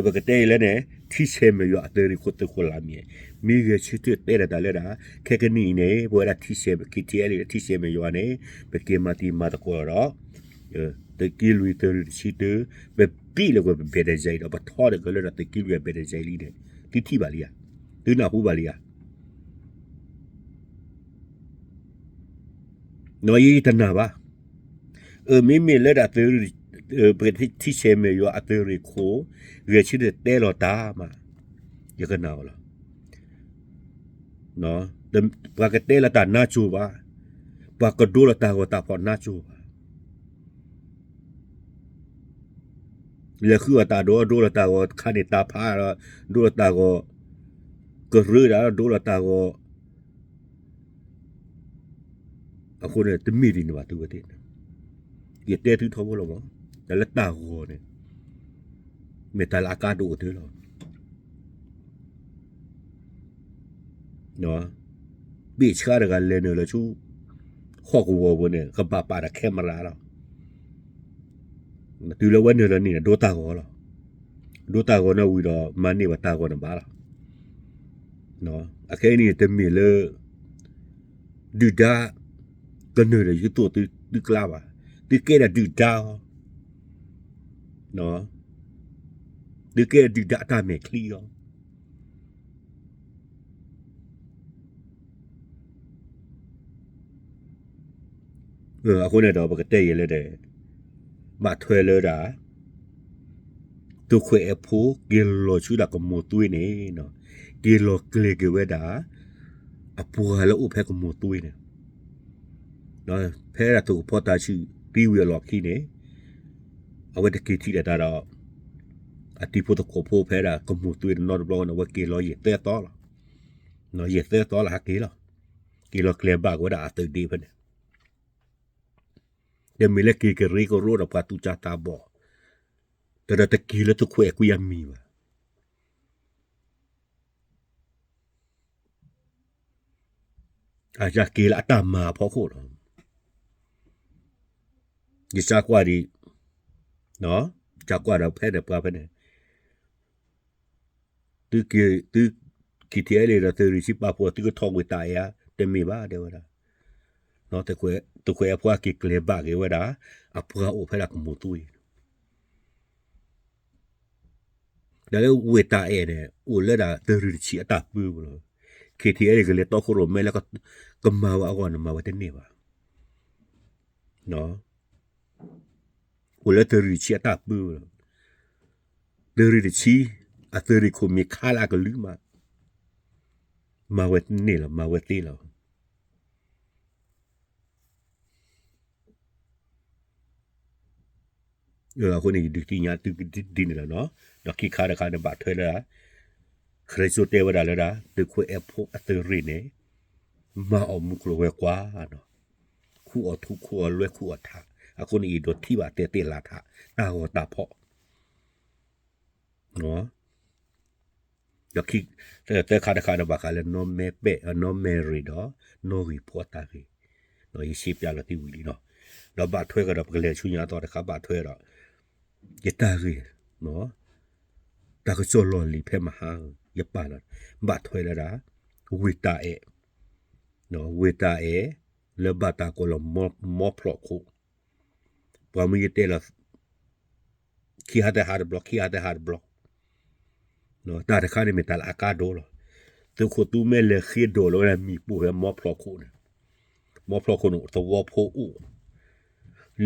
ပကတဲအံၤလၢန့ၣ် ထံဆဲးမဲာ်ယွၤအသုးရ့ၣ်ခိၣ်သုးခိၣ်လၢ်မံၤ, မ့ၢ်ဂဲၤဆၢထၢၣ်တဲဒီးတၢ်လၢဒၣ် ခဲကနံၣ်အံၤန့ၣ် ပဝဲဒၣ်ထံဆဲး ခ့ထံအဲလ့ၣ်ဒီးထံဆဲးမဲာ်ယွၤန့ၣ် ပက့ၤမၤတံၤမၤသကိးဒီး သုးက့လွံၢ်သုးရ့ၣ်တဆံတၢ, ပဘံၣ်လၢကွံာ်ပဘဲးတယံၤဒီး ပထီဒါက့ၤလၢဒၣ်သုးက့လွံၢ်အဘဲးတယံၤလံန့ၣ် သုထံၣ်ဘၣ်လံဧါ, သုနၢ်ဟူဘၣ်လံဧါ. နီၢ်ယတနာ်ဘၣ်. အမ့မ့ၢ်လၢဒၣ်သုးရ့ၣ်, ပထံဆဲးမဲာ်ယွၤအသုးရ့ၣ်ခိၣ် ဂဲၤဆၢထၢၣ်တဲလီၤတၢ်မး, ယကနာ်အီၤလီၤ. ပှၤကတဲလီၤတၢ်နါစိၤဘၣ်, ပှၤကဒိလီၤတၢ်ဂီၤတၢ်ဖီၣ်နါစိၤဘၣ်. လဲၤဃုအီၣ်တၢ်ဒိၣ် ဒိလီၤတၢ်ဂီၤ ခါန့ၣ်တၢ်ဖးဒီး ဒိလီၤတၢ်ဂီၤ ကရၢဒၣ် ဒိလီၤတၢ်ဂီၤ အဃိန့ၣ် တမ့ၢ်ဒ်န့ၣ်ဘၣ်သုဝဲသ့ၣ်န့ၣ်, ယတဲသုထီဘိလီၤမး, တၢ်လၢတၢ်ဂီၤန့ၣ် မ့ၢ်တၢ်လၢအကါဒိၣ်ကတၢၢ်လီၤ. ဘ့ၣ်ဆှါတဂၤလဲၤနုာ်လီၤဆူ ဟီၣ်ကဝီၤပူၤန့ၣ် ကဘၣ်ပာ်ဒီး camera လီၤ. တုၤလၢဝဲနုာ်လီၤန့ၣ် ဒိတၢ်ဂီၤလီၤ. ဒိတၢ်ဂီၤန့ၣ်ဝံၤဒီး မၤန့ၢ်ဘၣ်တၢ်ဂီၤန့ၣ်ဘၣ်လီၤ. အခဲအံၤန့ၣ် တမ့ၢ်လၢ ဒုၣ်ဒါ ကနုာ်ဒီးယသိးသုကျါဘၣ်. သုကဲဒၣ်ဒုၣ်ဒါအီၤ, သုကဲဒၣ်ဒုၣ်ဒါအတၢ်မဲာ်ချံအီၤ. အဃိန့ၣ်ဒီး ပကတဲယဲၢ်လၢဒဲး ဘၣ်ထွဲလၢဒၣ် သုးခိၣ်အဲၣ်ဖိ က့ၤလီၤဆူဒၣ်ကမိၢ်သွ့န့ၣ်, က့ၤလီၤကျဲၤက့ၤဝဲဒၣ် အပှၤလၢအိၣ်ဖဲကမိၢ်သွ့န့ၣ်, ဖဲဒၣ်သုးကဖီတၢ်ဆူၣ်သံဝံၤအလီၢ်ခံန့ၣ်, အဝဲတက့ၤထံၣ်ဒၣ်တၢ်ဒီး အတံၤဖိသကိးဖိဖဲဒၣ်ကမိၢ်သွ့တနီတဘျီန့ၣ် အဝဲက့ၤလီၤယဲၢ်သၢသီလီၤ. ယဲၢ်သၢသီလၢဟဲက့ၤလီၤ. က့ၤလီၤကျဲၤဘၣ်က့ၤဝဲဒၣ်အသုးဒ့ဖဲန့ၣ် တမ့ၢ်လၢက့ၤကရၢကရိဒီးပှၤသူၣ်စၢ်သးဘီၣ်, တဒီးတက့ၤလၢသုးခိၣ်အဲၣ်ကွံအမံၤဘၣ်. အက့ၤလၢအတၢ်မၤအဖီခိၣ်လီၤ. ယစၢ်ကွၢ်ဒံး, စၢ်ကွၢ်ဒီးဖဲန့ၣ်ပှၤဖဲန့ၣ် သု, သု ခ့ထံအဲလ့ၣ်ဒီးသုးရ့ၣ်ဆံပာ်ဖှိၣ် သုကထီၣ်ဝ့ၢ်တၢ်အဲၣ်ဧါ, တမ့ၢ်ဘၣ်တဲဝဲဒၣ်. သုးခိၣ်အဲၣ်ဖိက့ၤကျဲၤဘၣ်က့ၤဝဲဒၣ် အပှၤအိၣ်ဖဲဒၣ်ကမိၢ်သွ့ တၢ်လၢဝ့ၢ်တၢ်အဲၣ်န့ၣ် အိၣ်လၢဒၣ်သုးရ့ၣ်တဆံအတၢ်ပၢပူၤလီၤ. ခ့ထံအဲလ့ၣ်ကလဲၤတီခိၣ်ရိၣ်မဲလၢ ကမၤဝဲအဂီၢ်န့ၣ် မၤဝဲတန့ၢ်ဘၣ်. အိၣ်လၢသုးရ့ၣ်တဆံအတၢ်ပၢလီၤ. သုးရ့ၣ်တဆံ အသုးရ့ၣ်ခိၣ်မ့ၢ်ခါလၢအကလုၢ်မး မၤဝဲတန့ၢ်လီၤ, မၤဝဲသ့လီၤ. အဃိန့ၣ် ယဒုးသ့ၣ်ညါသုဒ်န့ၣ်လီၤနီၤ. ဒီးခံခါတခါန့ၣ် ဘၣ်ထွဲလၢ ခရံာ်စိတဲဝဲဒၣ်လၢဒၣ် သုးခိၣ်အဲၣ်ဖိအသုးရ့ၣ်န့ၣ် မၤအီၣ်မူခိၣ်ဝဲကွၢ်နီၤ, ခူၣ်အီၣ်ထူခူၣ်အီၣ်လွဲခူၣ်အီၣ်ထး, အဃိန့ၣ် ယဒိးထံၣ်ဘၣ်တဲတဲလၢထး တၢ်ဂီၤတၢ်ဖီၣ် ဒီးခံ သၢခါတခါန့ၣ် ဘၣ်ဃးလၢနီၢ်မဲပဲၣ် နီၢ်မဲရ့ၤဒီး နီၢ်ဂ့ၤဖိအတၢ်ဂ့ၢ်, ယရှင်းပြလီၤသုဝံၤလံနီၤ. ဒီးဘၣ်ထွဲကဒီး ပကလဲၤဆူညါအသီတခါ ဘၣ်ထွဲဒီး ယတၢ်ဂ့ၢ် တၢ်ကစီၣ်လီၢ်လံၤဖဲမဟါ ယပာ်လီၤ ဘၣ်ထွဲလၢဒၣ် ဝ့ၢ်တၢ်အဲၣ်, ဝ့ၢ်တၢ်အဲၣ် လၢဘၣ်တၢ်ကိးလီၤ မီဖျိးခိၣ်, ပှၤမ့ၢ်ယတဲလီၤ ခံဟါတဟါတဘျီ ခံဟါတဟါတဘျီ တၢ်တခါန့ၣ်မ့ၢ်တၢ်လၢအကါဒိၣ်လီၤ. သုးခိၣ်သူမဲလဲၤဃ့ဒိးလီၤဝဲဒၣ်မ့ၣ်ပိၢ်ဖဲမီဖျိးခိၣ်န့ၣ်, မီဖျိးခိၣ်န့ၣ် သဝီဖိအိၣ်,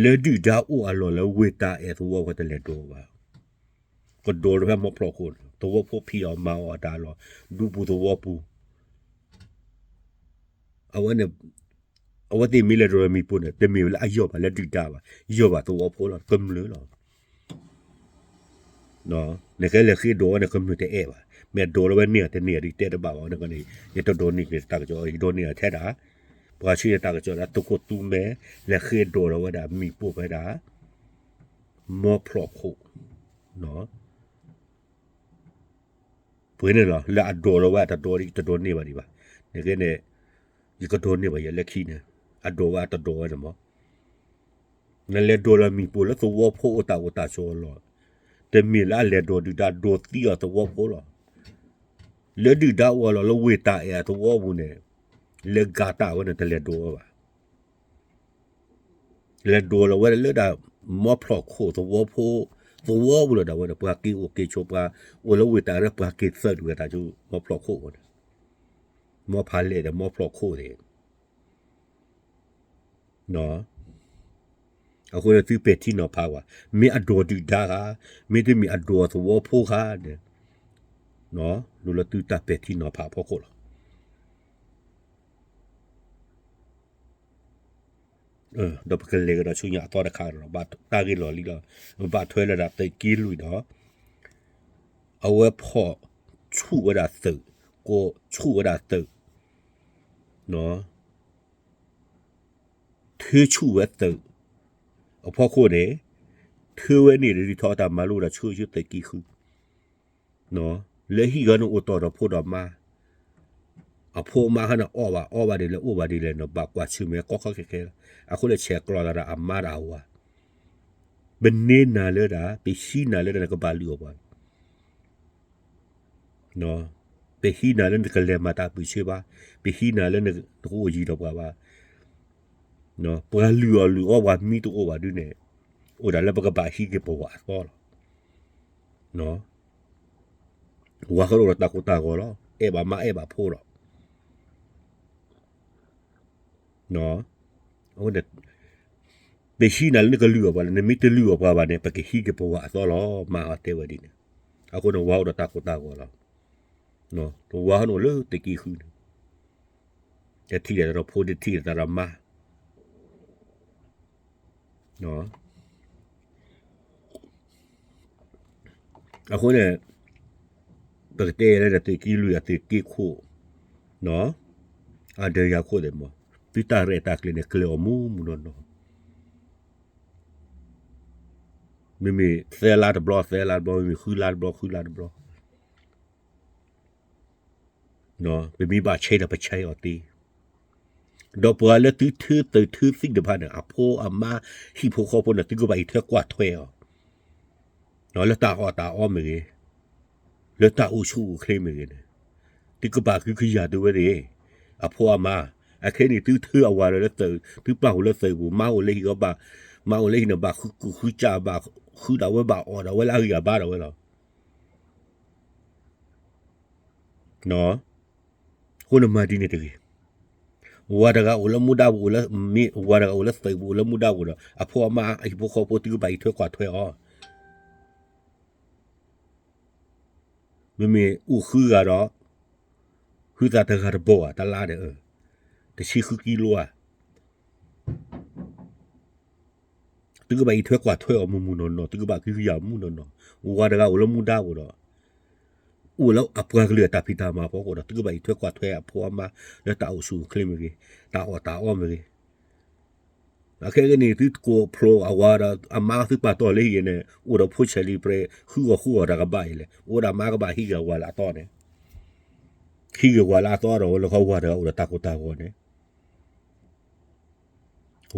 လၢဒုၣ်ဒါအိၣ်အလီၢ်လၢဝ့ၢ်တၢ်အဲၣ်သဝီဖိတလဲၤဒိးဘၣ်, ကဒိးလီၤဖဲမီဖျိးခိၣ်န့ၣ် သဝီဖိဖံးအီၣ်မၤအီၣ်တၢ်လီၤ ဒူပူၤသဝီပူၤ အဝဲန့ၣ် အဝဲသ့ၣ်မ့ၢ်လဲၤဒိးလီၤမ့ၣ်ပိၢ်န့ၣ် တမ့ၢ်ဝဲလၢအယီၢ်ဘၣ်လၢဒုၣ်ဒါဘၣ်, ယီၢ်ဘၣ်သဝီဖိလီၤ ကမျၢၢ်လီၤ. နကဲလဲၤဃ့ဒိးဝဲန့ၣ် ကမျၢၢ်တအဲၣ်ဘၣ်, မ့ၢ်ဒိးလီၤဝဲန့ၢ်အီၤတန့ၢ်အီၤဒ်တဲတဘၣ်ဘၣ်န့ၣ် ယတဒိးန့ၢ်က့ၤတၢ်ကစီၣ် ယဒိးန့ၢ်အီၤထဲဒၣ် ပှၤဆှၢတၢ်ကစီၣ်ဒၣ် သုးခိၣ်သူမဲ လဲၤဃ့ဒိးလီၤဝဲဒၣ်မ့ၣ်ပိၢ်ဖဲဒၣ် မီဖျိးခိၣ် ပှ့ၤန့ၣ်လီၤ လၢအဒိးလီၤဝဲအတဒိး တဒိးန့ၢ်ဘၣ်ဒံးဘၣ်. နကဲန့ၣ် ယကဒိးန့ၢ်ဘၣ်ယဲလၢခံန့ၣ် အဒိးဝဲအတဒိးဝဲန့ၣ်မး နလဲၤဒိးလီၤမ့ၣ်ပိၢ်လၢသဝီဖိအိၣ်တၢ်အိၣ်တၢ်ဆိးအလီၢ်, တ တမ့ၢ်လၢအလဲၤဒိးဒုၣ်ဒါဒိးသံအီၤသဝီဖိလီၤ. လၢဒုၣ်ဒါအိၣ်လီၤလၢဝ့ၢ်တၢ်အဲၣ်အသဝီပူၤန့ၣ်, လၢကၤတၢ်ဝဲန့ၣ် တလဲၤဒိးဝဲဘၣ်. လဲၤဒိးလီၤဝဲလၢဒၣ် မီဖျိၣ်ခိၣ်သဝီဖိ, သဝီပူၤလီၤဒၣ်ဝဲန့ၣ် ပှၤက့ၤအိၣ်က့ၤဆိးပှၤ, အိၣ်လၢဝ့ၢ်တၢ်အဲၣ် ပှၤက့ၤသၢဒုၣ်ဝဲတၢ်ဆူမီဖျိၣ်ခိၣ်ဝဲန့ၣ်, မီဖးလဲၣ်ဒီးမီဖျိၣ်ခိၣ်န့ၣ် အဃိန့ၣ်သုပဲာ်ထံနီၤဖးကွၢ်, မ့ၢ်အဒိးဒုၣ်ဒါဧါ, မ့တမ့ၢ်အဒိးသဝီဖိဧါန့ၣ်, လိၣ်လၢသုတၢ်ပဲာ်ထံနီၤဖးအဖီခိၣ်လီၤ. ဒီးပကလဲၤကဒီးဆူညါအသီတခါဒီး ဘၣ်တၢ်ဂ့ၢ်လီၤလံလီၤ, ဘၣ်ထွဲလၢဒၣ်သုးက့လွံၢ်ဒီး အဝဲဖီၣ်ဆူၣ်ဝဲဒၣ်သုး, ကိးဆူၣ်ဝဲဒၣ်သုး, ထုဆူၣ်ဝဲသုး, အဖီခိၣ်န့ၣ်, ထုဝဲန့ၣ်ဒ်ထီၣ်တၢ်မၤလိဒီးဆူၣ်ဆူၣ်သုးက့ဃု, လၢဟံၣ်ဂီၤန့ၣ်အိၣ်တီၢ်ဒီးဖိဒီးမါ, အဖိအမါဟဲန့ၣ်အီၣ်ဘၣ်အီဘၣ်ဒ်လဲၣ် အိၣ်ဘၣ်ဒ်လဲၣ်န့ၣ် ဘၣ်ကွၢ်ဆၢၣ်မဲာ်ကီကီခဲခဲလီၤ. အဃိန့ၣ်ဆဲးကျိးသးဒီးအမါဒီးအဝၤ, ပန့ၢ်နၤလၢဒၣ် ပဟံးနၤလၢဒၣ်နကဘၣ်လုၢ်အီၣ်ပှၤ ပဟံးနၤလၢနကလဲၤမၤတၢ်ပၢၢ်ဆၢဘၣ်, ပဟံးနၤလၢနကအိၣ်ယံၤဒီးပှၤဘၣ်, ပှၤလုၢ်အီၣ်လုၢ်အီပှၤမံတအိၣ်ဘၣ်ဒ်န့ၣ်, အိၣ်ဒၣ်လၢပကဘၣ်ဟံးက့ၤပဝဲအသီလီၤ. ဝၤဃီဒီးတၢ်ကိၢ်တၢ်ဂီၤလီၤ, အဲၣ်ဘၣ်မါအဲၣ်ဘၣ်ဖိလီၤ. ပဟံးနၤလၢနကလုၢ်အီၣ်ပှၤလီၤ, နမ့ၢ်တလုၢ်အီၣ်ပှၤဘၣ်န့ၣ် ပကဟံးက့ၤပဝဲအသီလီၤ, မါဟီတဲဝဲဒ်န့ၣ်. အဃိန့ၣ် ဝၤအိၣ်ဒီးတၢ်ကိၢ်တၢ်ဂီၤလီၤ. ပဝၤဟီန့ၣ်အိၣ်လၢသုးက့ဃုန့ၣ်, တထံၣ်လိာ်သးဒီးဖိ တထံၣ်လိာ်သးဒီးမါ အဃိန့ၣ် ပကတဲလၢဒၣ်သုးက့လွံၢ်အသုးက့ခိၣ်, အဒၢးယၤခိၣ်သ့ၣ်မး, သုတၢ်ရဲၣ်တၢ်ကျဲၤန့ၣ် ကျဲၤအီၤမူမူနီၢ်နီၢ်, မ့မ့ၢ်သၢလါတဘျီ သၢလါတဘျီ, မ့မ့ၢ်ဃုလါတဘျီ ဃုလါတဘျီ ပမ့ၢ်ဘၣ်ဆဲးဒီးပဆဲးအီၤသ့, ဒီးပှၤလၢသုထုသုးထုသံၣ်တဖၣ်န့ၣ် အဖိအမါ ဟံၣ်ဖိဃီဖိန့ၣ် သုကဘၣ်အံးထွဲကွၢ်ထွဲအီၤ, လၢတၢ်အီၣ်တၢ်အီမ့ၢ်ဂ့ၤ, လၢတၢ်အိၣ်ဆူၣ်အိၣ်ချ့မ့ၢ်ဂ့ၤန့ၣ်, သုကဘၣ်ကဟုကယာ်သုဝဲသ့ၣ်, အဖိအမါ, အခဲအံၤန့ၣ် သုထုအဝၤဒီးလၢသုး, သုပာ်ဃုာ်လၢသုးပူၤ, မါအိၣ်လၢဟံၣ်ဘၣ်, မါအိၣ်လၢဟံၣ်န့ၣ် ဘၣ်ဃုကူၣ်ဃုကး, ဘၣ်ဃုဒၣ်ဝဲ ဘၣ်အီၣ်ဒၣ်ဝဲလၢအဂံၢ်အဘါဒၣ်ဝဲလီၤ. အဃိန့ၣ်မၤဒ်န့ၣ်တဂ့ၤ. ဝၤတဂၤအိၣ်လၢမူဒါပူၤ, မ့ၢ်ဝၤတဂၤအိၣ်လၢသုးပူၤ အိၣ်လၢမူဒါပူၤဒီး အဖိအမါ အဟံၣ်ဖိဃီဖိ သုကဘၣ်အံးထွဲကွၢ်ထွဲအီၤ, မ့မ့ၢ်အိၣ်ဃုဂၤဒီး ဟုသးတဂၤတဘီဧါ, တလါဒီး တဆံဃုကံလိဧါ, သုကဘၣ်အံးထွဲကွၢ်ထွဲအီၤမူမူနီၢ်နီၢ်, သုကဘၣ်ကဟုကယာ်မူနီၢ်နီၢ်. ဝၤတဂၤအိၣ်လၢမူဒါပူၤဒီး အိၣ်လၢအပှၤကလုာ်အတၢ်ဖံးတၢ်မၤအဖီခိၣ်ဒီး သုကဘၣ်အံးထွဲကွၢ်ထွဲအဖိအမါ လၢတၢ်အိၣ်ဆူၣ်အိၣ်ချ့မ့ၢ်ဂ့ၤ, တၢ်အီၣ်တၢ်အီမ့ၢ်ဂ့ၤ. အခဲကနံၣ် သုကိးဖျိအဝၤဒီး အမါသုပာ်တီၢ်လၢဟံၣ်န့ၣ် အိၣ်ဒီးဖိဆဲးလံပြဲး ဃုဂီၤဃုဂီၤတၢ်ကဘၣ်အံၤလဲၣ်, အိၣ်ဒီးမါကဘၣ်ဟံးဂ့ၤဝၤလၢအသီန့ၣ်, ဟံးဂ့ၤဝၤလၢအသီဒီး ဝဲလၢခီဝၤတဂၤအိၣ်ဒီးတၢ်ကိၢ်တၢ်ဂီၤန့ၣ်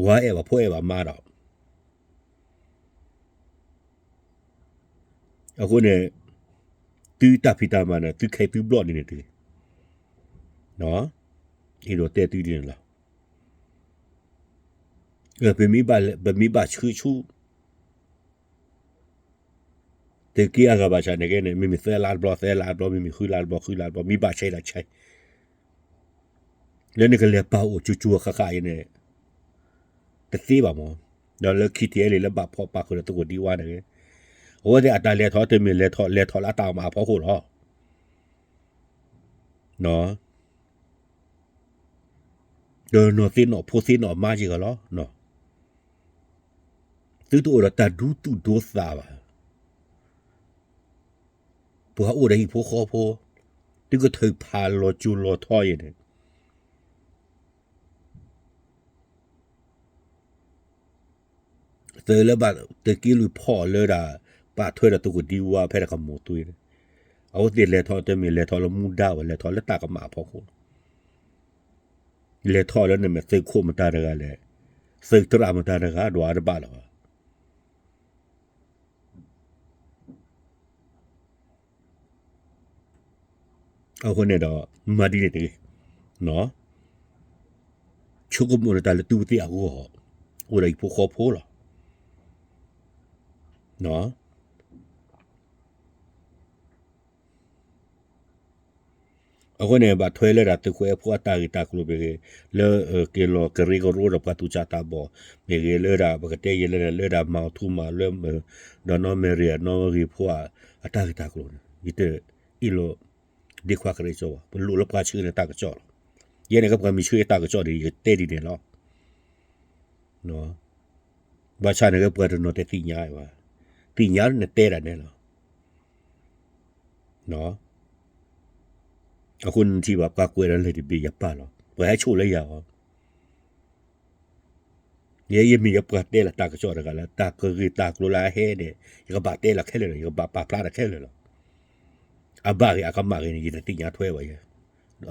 ဝၤအဲၣ်ဘၣ်ဖိအဲၣ်ဘၣ်မါဒီး အဃိန့ၣ် သုတၢ်ဖံးတၢ်မၤန့ၣ် သုခဲသုဘျီၣ်န့ၣ်န့ၣ်တဂ့ၤ. အဲၣ်ဒိးတဲသုဒ်န့ၣ်လီၤ. ပမ့ၢ်ဘၣ်ဆှၢဆူ သုးက့အဂၤဘၣ်ဆၣ်န့ၣ်ကဲန့ၣ် မ့မ့ၢ်သၢလါတဘျီ သၢလါတဘျီ မ့မ့ၢ်ဃုလါတဘျီ ဃုလါတဘျီ မ့ၢ်ဘၣ်ဆဲးဒီးဆဲး လၢနကလဲၤပာ်အိၣ်ကၠိကၠိဃၣ်ဃၣ်အံၤန့ၣ် တသ့ဘၣ်မး. ဒီးလၢ ခံထံၣ်အဲလံ လၢဘၣ်ဖီၣ်ပာ်ဃုာ်ဒီးသုးခိၣ်ဒံဝါန့ၣ်ဂ့ၤ, အဝဲသ့ၣ်အတၢ်လဲၤထီၣ်တမ့ၢ်လဲၤထီၣ် လဲၤထီၣ်လၢအတၢ်မၤအဖီခိၣ်လီၤ. ဒီးနီၢ်သ့ၣ်နီၣ်ဖိသ့ၣ်နီၣ်မါက့ၤဂၤလီၤ. သုတအိၣ်ဒီးတၢ်ဒူသူၣ်ဒိသးဘၣ်. ပှၤအိၣ်ဒီးဟံၣ်ဖိဃီဖိ, သုကထုးဖးလီၤကၠိလီၤထီအံၤန့ၣ် သုးလၢဘၣ်သုးက့လွံၢ်ဖီၣ်လၢဒၣ် ပာ်ထွဲဒီးသုးခိၣ်ဒံဝါဖဲတၢ်ကမိၣ်သွ့န့ၣ်, အဝဲသ့ၣ်လဲၤထီၣ်တမ့ၢ်လဲၤထီၣ်လၢမူဒါဝဲ လဲၤထီၣ်လၢတၢ်ကမၣ်အဖီခိၣ်လီၤ. လဲၤထီၣ်လၢန့ၣ်မ့ၢ်သုးခိၣ်မတၤတဂၤလဲၣ်, သုးသရၣ်မတၤတဂၤ ဒွးတဘၣ်လၢၤဘၣ်. အဃိန့ၣ်ဒီး မၤဒ်န့ၣ်တဂ့ၤ, ဆိကမိၣ်နတၢ်လၢသုဝဲသ့ၣ်အဂီၢ်, အိၣ်ဒီးဟံၣ်ဖိဃီဖိလီၤ. အဃိန့ၣ် ဘၣ်ထွဲလၢဒၣ်သုးခိၣ်အဲၣ်ဖိအတၢ်ဂ့ၢ်တၢ်ကျိၤမ့ၢ်ဂ့ၤ, လၢက့ၤလီၤကရၢကရိဒီးပှၤသူၣ်စၢ်သးဘီၣ်မ့ၢ်ဂ့ၤ, လၢဒၣ်ပကတဲယဲလၢ လၢဒၣ်မၤအီၤထူမၤလွဲမ့ၢ်, ဒီးနီၢ်မဲာ်ရံၣ်အနီၢ်ဂ့ၢ်ဖိအတၢ်ဂ့ၢ်တၢ်ကျိၤန့ၣ် ယတအ့ၣ်လိာ် ဒ့ခွါခရံာ်စိဘၣ်, ပလိၣ်လၢပှၤဆှၢန့ၢ်တၢ်ကစီၣ်လီၤ. ယဲန့ၣ်ကပှၤမ့ၢ်ဆှၢတၢ်ကစီၣ်ဒီး ယတဲဒ်န့ၣ်လီၤ. ဘၣ်ဆၣ်န့ၣ်ကပှၤတနီၤတဲသ့ၣ်ညါဘၣ်, သ့ၣ်ညါနတဲဒၣ်နဲလီၤ. အဃိနထံၣ်ဘၣ်ပှၤကွဲးဒီးလဲၤတဘ့ၣ်ယပၢ်လီၤ, ပှၤဟဲဆိၣ်လၢယၤအီၤ ယဲယမ့ၢ်ယပှၤတဲလီၤတၢ်ကစီၣ်တဂၤလၢ တၢ်ကဂ့ၢ်တၢ်ကျိၤလၢအဟဲန့ၣ် ယကဘၣ်တဲလီၤခဲလၢာ်လီၤ, ယကဘၣ်ပာ်ဖျါတၢ်ခဲလၢာ်လီၤ. အဘၣ်ဂ့ၤအကမၣ်ဂ့ၤန့ၣ် ယတသ့ၣ်ညါထွဲဘၣ်ယဲ,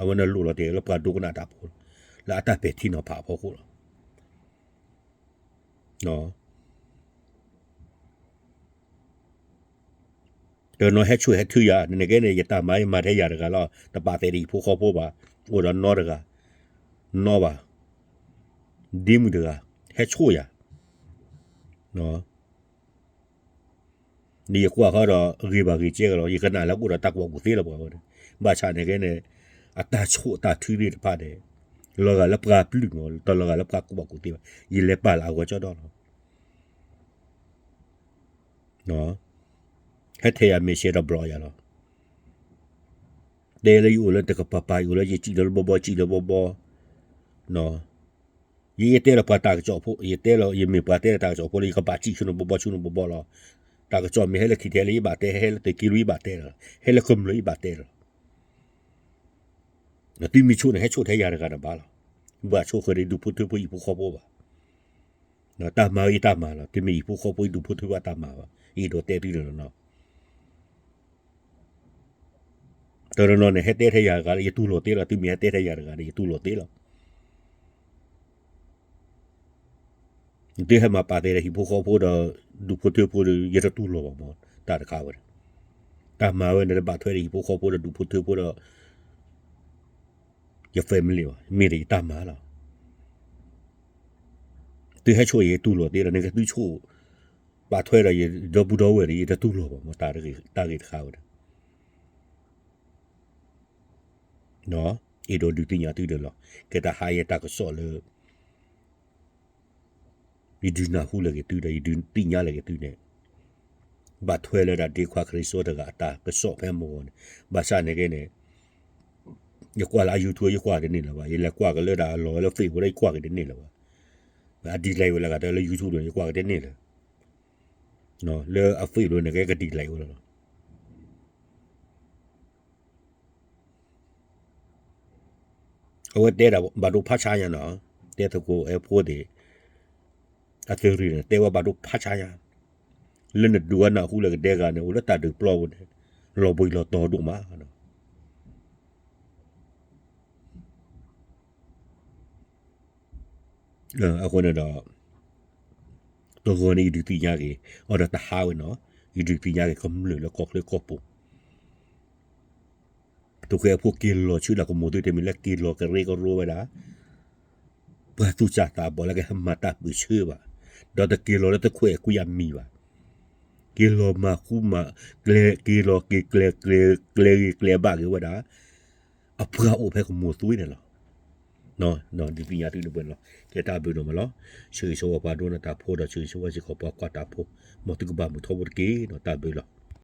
အဝဲန့ၣ်လိၣ်လီၤတ့ၢ်လၢပှၤဒိကနၣ်တၢ်ဖိလီၤ, လၢအတၢ်ပဲာ်ထံနီၤဖးအဖီခိၣ်လီၤ. တနီၤဟဲဆိၣ်ဟဲထုယၤ, နကဲန့ၣ် ယတၢ်မၤယမၤထဲယၤတဂၤလီၤ, တပာ်သဲးဒီးဟံၣ်ဖိဃီဖိဘၣ်, အိၣ်ဒီးနီတဂၤ, နီဘၣ်, ဒ့မုၣ်တဂၤ, ဟဲဆိၣ်ယၤ, ဒီးယကွၢ်ဃီဒီး ဂ့ၤဘၣ်ဂ့ၤကဲကလီၤ, ယကနၣ်လၢကအိၣ်ဒီးတၢ်ကူၣ်ဘၣ်ကူၣ်သ့လီၤပှၤဝဲန့ၣ်, ဘၣ်ဆၣ်န့ၣ်ကဲန့ၣ် အတၢ်ဆိၣ်အတၢ်ထုသ့ၣ်တဖၣ်န့ၣ် လီၤဂာ်လၢပှၤပျုၢ်မး, တလီၤဂာ်လၢပှၤကူၣ်ဘၣ်ကူၣ်သ့ဘၣ်, ယလဲၤပာ်လၢအဂီၢ်ကၠီဒီလီၤ. ဟဲထဲယၤမ့ၢ်ရှဲဒီးဘျီယၤလီၤ. တဲလၢယအိၣ်လၢတကပၤပၤ, ယအိၣ်လၢယစံၣ်လၢဘီဘီ, စံၣ်လၢဘီဘီ, ယတဲလီၤပှၤတၢ်ကစီၣ်ဖိ, ယတဲလီၤ ယမ့ၢ်ပှၤတဲလီၤတၢ်ကစီၣ်ဖိလၢ ယကဘၣ်စံၣ်ဆူနဘီဘီ ဆူနဘီဘီလီၤ. တၢ်ကစီၣ်မ့ၢ်ဟဲလၢခံထဲလၢယဘၣ်တဲ, ဟဲလၢသုးက့လွံၢ်ယဘၣ်တဲလီၤ, ဟဲလၢကမျၢၢ်ယဘၣ်တဲလီၤ. သုမ့ၢ်ဆိၣ်န့ၣ် ဟဲဆိၣ်ထဲယၤတဂၤန့ၣ်ဘၣ်လီၤ. ဘၣ်ဆိၣ်ဃီဒီးဒူၣ်ဖိထၢဖိဟံၣ်ဖိဃီဖိဘၣ်. တၢ်မၤဝဲယတၢ်မၤလီၤ, တမ့ၢ်ဟံၣ်ဖိဃီဖိ ဒူၣ်ဖိထၢဖိအတၢ်မၤဘၣ်, အဲၣ်ဒိးတဲသုန့ၣ်လီၤ. တနီၤနီၤန့ၣ် ဟဲတဲထဲယၤတဂၤဒီး ယတူၢ်လိာ်သ့လီၤ, သုမ့ၢ်ဟဲတဲထဲယၤတဂၤဒီး ယတူၢ်လိာ်သ့လီၤ. သုဟဲမၤပာ်သဲဒီးဟံၣ်ဖိဃီဖိဒီး ဒူၣ်ဖိထၢဖိဒီး ယတတူၢ်လိာ်ဘၣ်မး, တၢ်တခါဝဲန့ၣ်, တၢ်မၤဝဲန့ၣ် တဘၣ်ထွဲဒီးဟံၣ်ဖိဃီဖိဒီးဒူၣ်ဖိထၢဖိဒီး ယ family ဘၣ်, မ့ၢ်ဒီးယတၢ်မၤလီၤ. သုဟဲဆိၣ်ယတူၢ်လိာ်သ့လီၤ, နကသုဆိၣ် ပာ်ထွဲဒီးယဒီပုၢ်ဒီဝဲၢ်ဒီး ယတတူၢ်လိာ်ဘၣ်မး, တၢ်ဂ့ၢ်တခါဝဲန့ၣ် အဲၣ်ဒိးဒုးသ့ၣ်ညါသုဒီးလီၤ. ကဲတၢ်ဟးယဲတၢ်ကစီၣ်လၢ ယဒုးနၢ်ဟူလၢက့ၤသုဒီး ယဒုးသ့ၣ်ညါလၢက့ၤသုန့ၣ်, ဘၣ်ထွဲလၢဒၣ်ဒ့ခွါခရံာ်စိတဂၤအတၢ်ကစီၣ်ဖဲမုၢ်ဂီၤန့ၣ်, ဘၣ်ဆၣ်န့ၣ်ကဲန့ၣ် ယကွၢ်လၢအ YouTube ယကွၢ်တန့ၢ်လၢၤဘၣ်, ယလဲၤကွၢ်က့ၤလၢဒၣ်အလီၢ်လၢ Facebook လၢယကွၢ်က့ၤတန့ၢ်လၢၤဘၣ်. အ delete ဝဲလၢဂၤတၢ်လၢ YouTube န့ၣ် ယကွၢ်က့ၤတန့ၢ်လၢၤ, လၢအ Facebook န့ၣ် ကဲက delete ဝဲလီၤလီၤ. အဝဲတဲဒၣ်ဘၣ်ဒိဖးဆါညါနီၤ, တဲသကိးအဲၣ်ဖိသ့ၣ် အသုးရ့ၣ်န့ၣ် တဲဝဲဘၣ်ဒိဖးဆါညါ, လၢနဒုးဝဲနၢ်ဟူလၢကဒဲဂၤန့ၣ် အိၣ်လၢတၢ်ဒုးပျီပူၤန့ၣ် လီၤဘှံးလီၤတီၤဒိၣ်မးနီၤ. အဃိန့ၣ်ဒီး တဂီၤန့ၣ် ယဒုးသ့ၣ်ညါက့ၤ အီၤဒီးတဟါဝဲနီၤ, ယဒုးသ့ၣ်ညါက့ၤကမျၢၢ်လၢကီၢ်ချၢကီၢ်ပူၤ သုးခိၣ်အဲၣ်ဖိက့ၤလီၤဆူဒၣ်ကမိၢ်သုတမံၤလၢက့ၤလီၤကရၢကရိဝဲဒၣ် ပှၤသူၣ်စၢ်သးဘီၣ်လၢကဟဲမၤတၢ်ပၢၢ်ဆၢဘၣ်, ဒီးတက့ၤလီၤလၢသုးခိၣ်အဲၣ်ခွံအမံၤဘၣ်, က့ၤလီၤမၤဃူမၤကျဲ က့ၤလီၤက့ၤကျဲ ကျဲဂ့ၤကျဲဘၣ်က့ၤဝဲဒၣ် အပှၤအိၣ်ဖဲကမိၢ်သုန့ၣ်လီၤ. ဒုးသ့ၣ်ညါသုန့ၣ်ပှဲၤန့ၣ်လီၤ. ကဲတၢ်ဘျုးဒိၣ်မးလီၤ. ဆၢဂ့ၤဆၢဝါပှၤဒိကနၣ်တၢ်ဖိဒီး ဆၢဂ့ၤဆၢဝါစ့ၢ်ကီးပှၤကွၢ်တၢ်ဖိ, မ်သုကဘၣ်မုာ်ထီဘိတက့ၢ်နီၤ. တၢ်ဘျုးလီၤ.